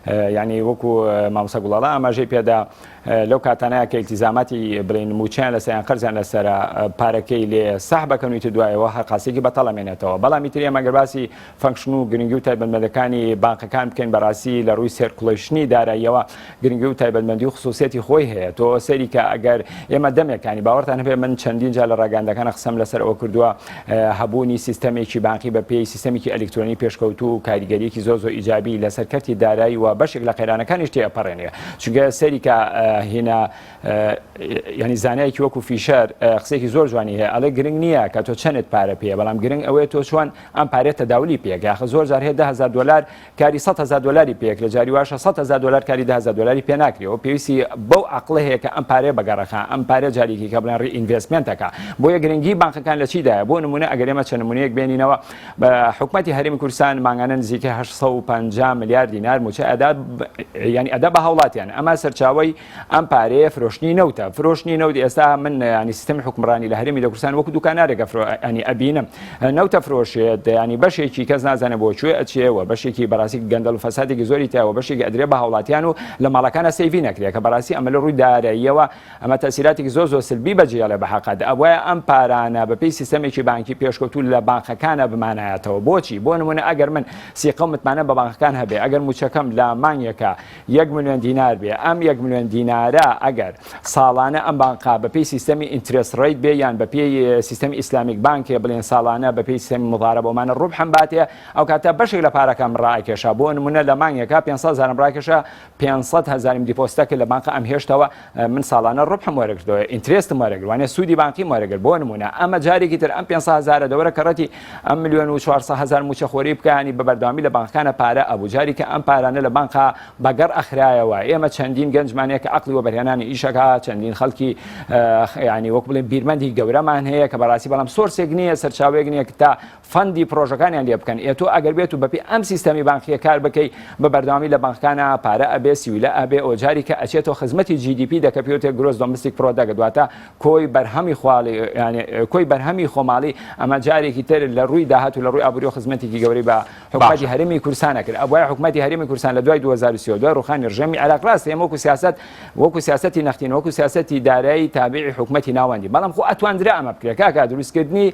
یانی وەکو مامۆستا گوڵاڵە ئاماژەی پێدا لەو کاتانەیە کە ئیلتیزاماتی بڵێن موچەیان لەسەر یان قەرزیان لەسەرە پارەکەی لێ سەح بەکەن و ئیتر دوایەوە هەر قاسێکی بەتاڵ ئەمێنێتەوە بەڵام ئیتر ئێمە گەر باسی function و گرنگی و تایبەتمەندەکانی بانقەکان بکەین بەڕاستی لە ڕووی circulation ی داراییەوە گرنگی و تایبەتمەندی و خسوسیەتی خۆی هەیە تۆ سەیری کە ئەگەر ئێمە دەمێکانی باوەڕتان هەبێ من چەندین جار لە ڕاگەیاندەکانە قسەم لەسەر ئەوە کردووە هەبوونی سیستەمێکی بانقی بە پێی سیستەمێکی ئەلیکترۆنی پێشکەوتوو و کاریگەریەکی زۆر زۆر ئیجابی لەسەر کەرتی دارایی و بەشێک لە قەیرانەکانیش تێئەپەڕێنێ چونکە سەیری کە هینا یعنی زانایەکی وەکو فیشەر قسێکی زۆر جوانی هەیە ئەڵێ گرنگ نییە کە تۆ چەنت پارە پێیە بەڵام گرنگ ئەوەیە تۆ چۆن ئەم پارەیە تەداولی پێکە یاخە زۆر جار هەیە 10000 دلار کاری 100 هەزار دلاری پێکرێ جاری واشە 100 هەزار دلار کاری 10000 دلاری پێ ناکرێ و پێویستی بەو عەقڵە هەیە کە ئەم پارەیە بەگەڕەخا ئەم پارە جارێکی کە بڵێن reinvestment ەکە بۆیە گرنگی بانقەکان لە چیدایە بۆ نمونە ئەگەر ئێمە چەند نمونەیەک بێنینەوە بە حکومەتی هەرێمی کوردستان مانگانە نزیکەی 850 ملیار دینار موچە ئەدا ینی ئەدا بە هاوڵاتیان ئەمە سەرچاوەی ئەم پارەیە فرۆشتنی نەوتە فرۆشتنی نەوت ئێستا من ینی سیستەمی حکومڕانی لە هەرێمی لە کوردستان وەکو دوکانارێکە ینی ئەبینم نەوتە فرۆشێت ینی بەشێکی کەس نازانێ بۆ کوێ ئەچێ و بەشێکی بەڕاستی گەندەڵ و فەسادێکی زۆری تیا و بەشێکی ئەدرێ بە هاوڵاتیان و لە ماڵەکانە save ی نەکرێ کە بەڕاستی ئەمە لە ڕووی داراییەوە ئەمە تەسیراتێکی زۆر زۆر سلبی بەجێڵێ بە حەقەت ئەبوایە ئەم پارانە بەپێی سیستەمێکی بانکی پێشکەوتوو لە بانقەکانە بمانایەتەوە بۆچی بۆ نمونە ئەگەر من سیقە و متمانە بە بانقەکان هەبێ ئەگەر موچەکەم لە مانگێکە یەک ملیۆن دینار بێ ئەم یەک ملیۆن دینارە ئەگەر ساڵانە ئەم بانقا بەپێی سیستەمی interest rate بێ یان بەپێی سیستەمی Islamic بانکێ بڵێن ساڵانە بەپێی سیستەمی مضاربە ئەمانە ڕوبحم باتێ ئەو کاتە بەشێک لە پارەکەم ڕاکێشا بۆ نمونە لە مانگێکا 500 هەزارم ڕاکێشا 500 هەزارم deposit ە کرد لە بانقا ئەم هێشتەوە من ساڵانە ڕوبحم وەرەگرتەوە interest م وەرەگرت وانە سوودی بانقیم وەرەگرت بۆ نمونە ئەمە جارێکی تر ئەم 500 هەزارە دەوەرە کەڕەتی ئەم ملیۆن و 400 هەزار مووچەخۆری بکانی بە بەردەوامی لە بانقەکانە پارە ئەبوو جاری کە ئەم پارانە لە بانقا بەگەڕ ئەخرایەوە ئێمە چەندین گەنجمان هەیە کە عەقڵی وەبەرهێنانی ئیشەکە چەندین خەڵکی ینی وەک بڵێن بیرمەندی گەورەمان هەیە کە بەڕاستی بەڵام source ێک نییە سەرچاوەیەک نییە کە تا fund ی پرۆژەکانیان لێ بکەن ئێ تۆ ئەگەر بێت و بەپێی ئەم سیستەمی بانقیە کار بکەی بە بەردەوامی لە بانقەکانە پارە ئەبێ سیولە ئەبێ ئۆجاری کە ئەچێتەوە خزمەتی GDP دەکە پێوتێ gross domestic product واتە کۆی بەرهەمی خواڵی یانی کۆی بەرهەمی خۆماڵی ئەمە جارێکی تر لە ڕووی داهات و لە ڕووی ئابووری و خزمەتێکی گەورەی بە حکومەتی هەرێمی کوردستان کرد ئەبوایە حکومەتی هەرێمی کوردستان لە دوای 2023 دوای ڕوخانی ڕژێمی عێراق ڕاستە ئێمە وەکو سیاسەت وەکو سیاسەتی نەختین وەکو سیاسەتی دارایی تابعی حکومەتی ناوەندی بەڵام خۆ ئەتواندرا ئەمە بکرێت کاکە دروستکردنی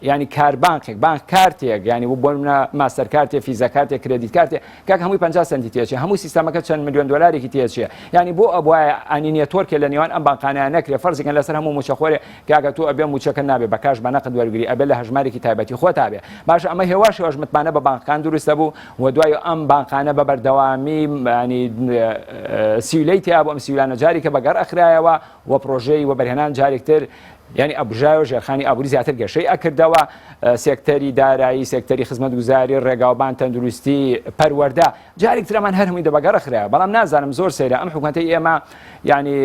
ینی کاربانقێک بانک کارتێک ینی بۆ منە ماستەر کارتێ فیزا کارتێ credit کارتێ کاک هەمووی 50 سنتی تێچێ هەموو سیستەمەکە چەند ملیۆن دلارێکی تێچێ ینی بۆ ئەبواە ئەنی network ێ لە نێوان ئەم بانقانەیە نەکرێ فەرزیکەن لەسەر هەموو موچەخۆرێ کاکە تۆ ئەبێ موچەکە نابێ بە cash بە نەقد وەرگری ئەبێ لە هەژمارێکی تایبەتی خۆتا بێ باشە ئەمە هێواش هێواش متمانە بە بانقەکان دروست دەبوو و دوای ئەم بانقانە بە بەردەوامی ینی سیولەی تیا بوو ئەم سیولانە جارێکە بەگەڕ ئەخرایەوە و پرۆژەی وەبەرهێنان جارێکتر یعنی ئەبژایەوە ژێرخانی ئابووری زیاتر گەشەی ئەکردەوە سێکتەری دارایی سێکتەری خزمەتگوزاری ڕێگاوبان تەندروستی پەروەردە جارێک ترمان هەر هەمووی دەبەگەڕ خرایە بەڵام نازانم زۆر سەیرە ئەم حکومەتەی ئێمە یعنی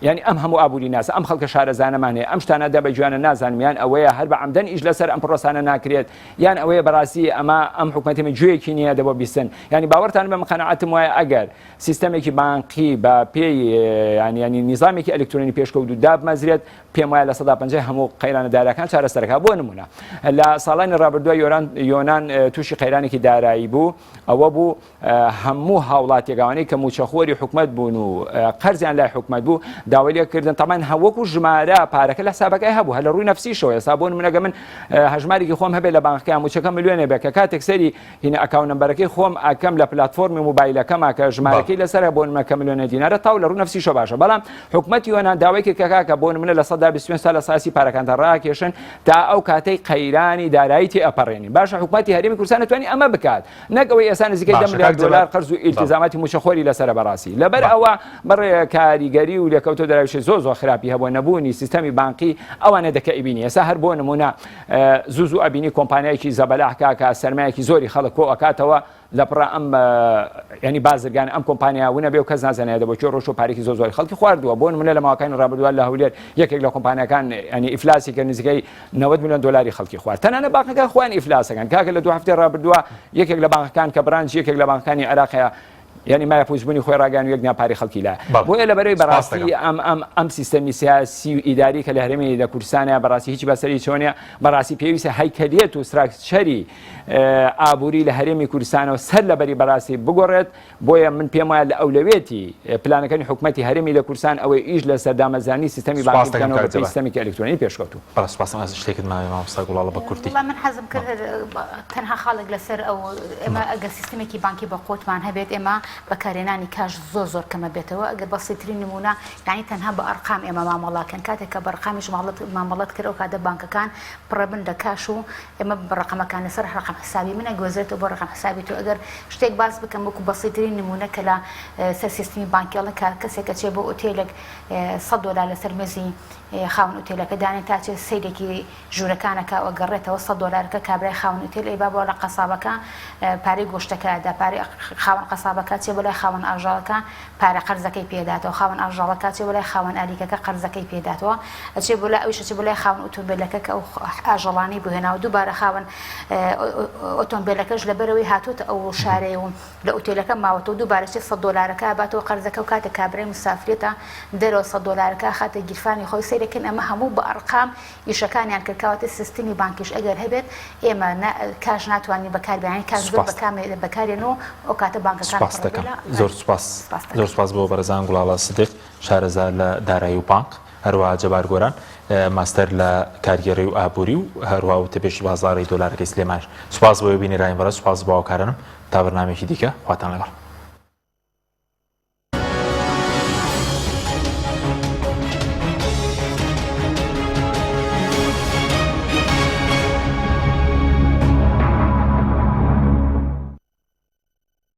یانی ئەم هەموو ئابووری ناسە ئەم خەڵکە شارەزانەمان هەیە ئەم شتانە دە بە گوێیانە نازانم یان ئەوەیە هەر بە عەمدەن ئیش لەسەر ئەم پرۆسانە ناکرێت یان ئەوەیە بەڕاستی ئەمە ئەم حکومەتی من گوێیەکی نییە دەبۆ بیستن یانی باوەڕتان بە من قەناعەتم وایە ئەگەر سیستەمێکی بانقی بە پێی یانی یانی نیزامێکی ئەلکترۆنی پێشکەوتوو دابمەزرێت پێم وایە 50% هەموو قەیرانە دارایەکان چارەسەرەکە بۆ نمونە لە ساڵانی ڕابردووە یۆران یۆنان تووشی قەیرانێکی دارایی بوو ئەوە بوو هەموو هاوڵاتیەک ئەوانەی کە مووچەخۆری حکومەت بوون و قەرزیان لای حکومەت بوو داوای لێ کردن تەمان هەوەکو ژمارە پارەکە لە حسابەکەی هەبوو هەر لە ڕووی نەفسیشەوە ئێستا بۆ نمونە گە من هەژمارێکی خۆم هەبێ لە بانقەکە مووچەکە ملیۆنێ بێ کە کاتێک سەری هینە account number ەکەی خۆم ئەکەم لە پلاتفۆرمی مۆبایلەکەما کە ژمارەکەی لەسەرە بۆ نمونە کە ملیۆنێ دینارە تاو لە ڕوو نەفسیشەوە باشە بەڵام حکومەتی یۆنان داوای کرد کە کاکە بۆ نمونە 25% تا 30% پارەکانتان ڕاکێشن تا ئەو کاتەی قەیرانی دارایی تێ ئەپەڕێنین باشە حکومەتی هەرێمی کوردستان توانی ئەمە بکات نەک ئەوەی ئێستا نزیکەی دە ملیار دۆلار قەرز و ئیلتیزاماتی مووچەخۆری لەسەرە بەڕاستی لەبەر ئەوە بەڕێ کاریگەری و لێکەوتە دەراویشی زۆر زۆر خراپی هەبووە نەبوونی سیستەمی بانقی ئەوانە دەکە ئەبینی ئێستا هەر بۆ نمونە زوو زوو ئەبینی کۆمپانیایەکی زەبەلاح کاکە سەرمایەکی زۆری خەڵک کۆ ئەکاتەوە لە پڕا ئەم ینی بازرگان ئەم کۆمپانیا ونە بێ و کەس نازانێت دەبۆ کوێ ڕۆشت و پارێکی زۆر زۆری خەڵکی خواردووە بۆ نمونە لە ماوەکانی ڕابردووە لە هەولێر یەکێک لە کۆمپانیاکان ینی ئیفلاسی کە نزیکەی 90 ملیۆن دۆلاری خەڵکی خوارد تەنانەت بانقەکان خۆیان ئیفلاسەکەن کاکە لە دوو هەفتەی ڕابردووە یەکێک لە بانقەکان کە branch یەکێک لە بانقەکانی عێراق هەیە. یعنی مایەپوچبوونی خۆی ڕاگەیان و یەک دنیا پارەی خەڵکی لا بەڵێ. بۆیە لەبەرەوەی سپاس بەڕاستی دەکەم. ئەم ئەم ئەم سیستەمی سیاسی و ئیداری کە لە هەرێمی لە کوردستانە بەڕاستی هیچی بەسەر هیچەوە نیە بەڕاستی پێویستە هەیکەلیەت و structure ی ئابووری لە هەرێمی کوردستانەوە سەر لەبەری بەڕاستی بگۆڕێت بۆیە من پێم وایە لە ئەولەوێتی پلانەکانی حکومەتی هەرێمی لە کوردستان ئەوەی ئیش لەسەر دامەزرانی سیستەمی سپاس بانکی دەکەم بکەنەوە کاک بەپێی جەبار. سیستەمێکی ئەلکترۆنی پێشکەوتوو. بەڵێ سوپاس ئەم شتێکت ماوێ مامۆستا گوڵاڵە بە کورتی. وەڵا من حەزم کرد تەنها خاڵێک لەسەر ئەو ئێمە ئەگەر سیستمێکی بانکی بە قوتمان هەبێت ئێمە بەکارهێنانی کاش زۆر زۆر کەمە بێتەوە ئەگەر بەسیترین نمونە یعنی تەنها بە ئەرقام ئێمە مامەڵاکەن کاتێک کە بە ڕقامیش مامەڵەت کرد ئەو کاتە بانکەکان پڕەبن لە کاش و ئێمە بە ڕەقەمەکان لەسەر ڕەقەم حسابی من ئەگوێزرێتەوە بۆ ڕەقەم حسابی تۆ ئەگەر شتێک باس بکەم وەکو بەسیترین نمونە کە لە سەر سیستمی بانکی ئەڵێن کە کەسێک ئەچێ بۆ ئوتێلێک 100 دۆلار لەسەر مێزی خاوەن ئوتێلەکە دانێ تا چێ سەیرێکی ژوورەکان ئەکا و ئەگەڕێتەوە سەد دۆلارەکە کابرای خاوەن ئوتێل ئەیبا بۆ لە قەسابەکە پارەی گۆشتەکە ئەدا پارەی خاوەن قەسابەکە چێ بۆ لای خاوەن ئاژەڵەکە پارە قەرزەکەی پێداتەوە خاوەن ئاژەڵەکە چێ بۆ لای خاوەن ئالیکەکە قەرزەکەی پێداتەوە ئەچێ بۆ لای ئەویش ئەچێ بۆ لای خاوەن ئۆتۆمبێلەکە کە ئەو ئاژەڵانەی بۆ هێناوە دووبارە خاوەن ئۆتۆمبێلەکەش لەبەرەوەی هاتووەتە ئەو شارەیە و لە ئوتێلەکە ماوەتەوە دووبارە چێ سەت دۆلارەکە ئەباتەوە قەرزەکە و کاتێک کابرای مسافرێتە دەرەوە سەت دۆلارەکە ئەخاتە گیرفانی خۆی سەیرەکەن ئەمە هەموو بە ئەرقام ئیشەکانیان کرد کەواتە سیستمی بانکیش ئەگەر هەبێت ئێمە کاش ناتوانین بەکار بێنین کاش زۆر سوپاست. بەکارێن و ئەو کاتە بانکەکان سوپاست پڕ دەکەم لە زۆر سوپاس سوپاست زۆر دەکەم. سوپاس بۆ بەڕێزان گوڵاڵە سدیق شارەزا لە دارایی و بانک هەروەها جەبار گۆران ماستەر لە کارگێڕی و ئابووری و هەروەها وتەبێژی بازاڕی دۆلارەکەی سلێمانیش سوپاس بۆ بینەرانی بەڕێز سوپاس بۆ هاوکارانم تا بەرنامەیەکی دیکە خواتان لەگەڵ.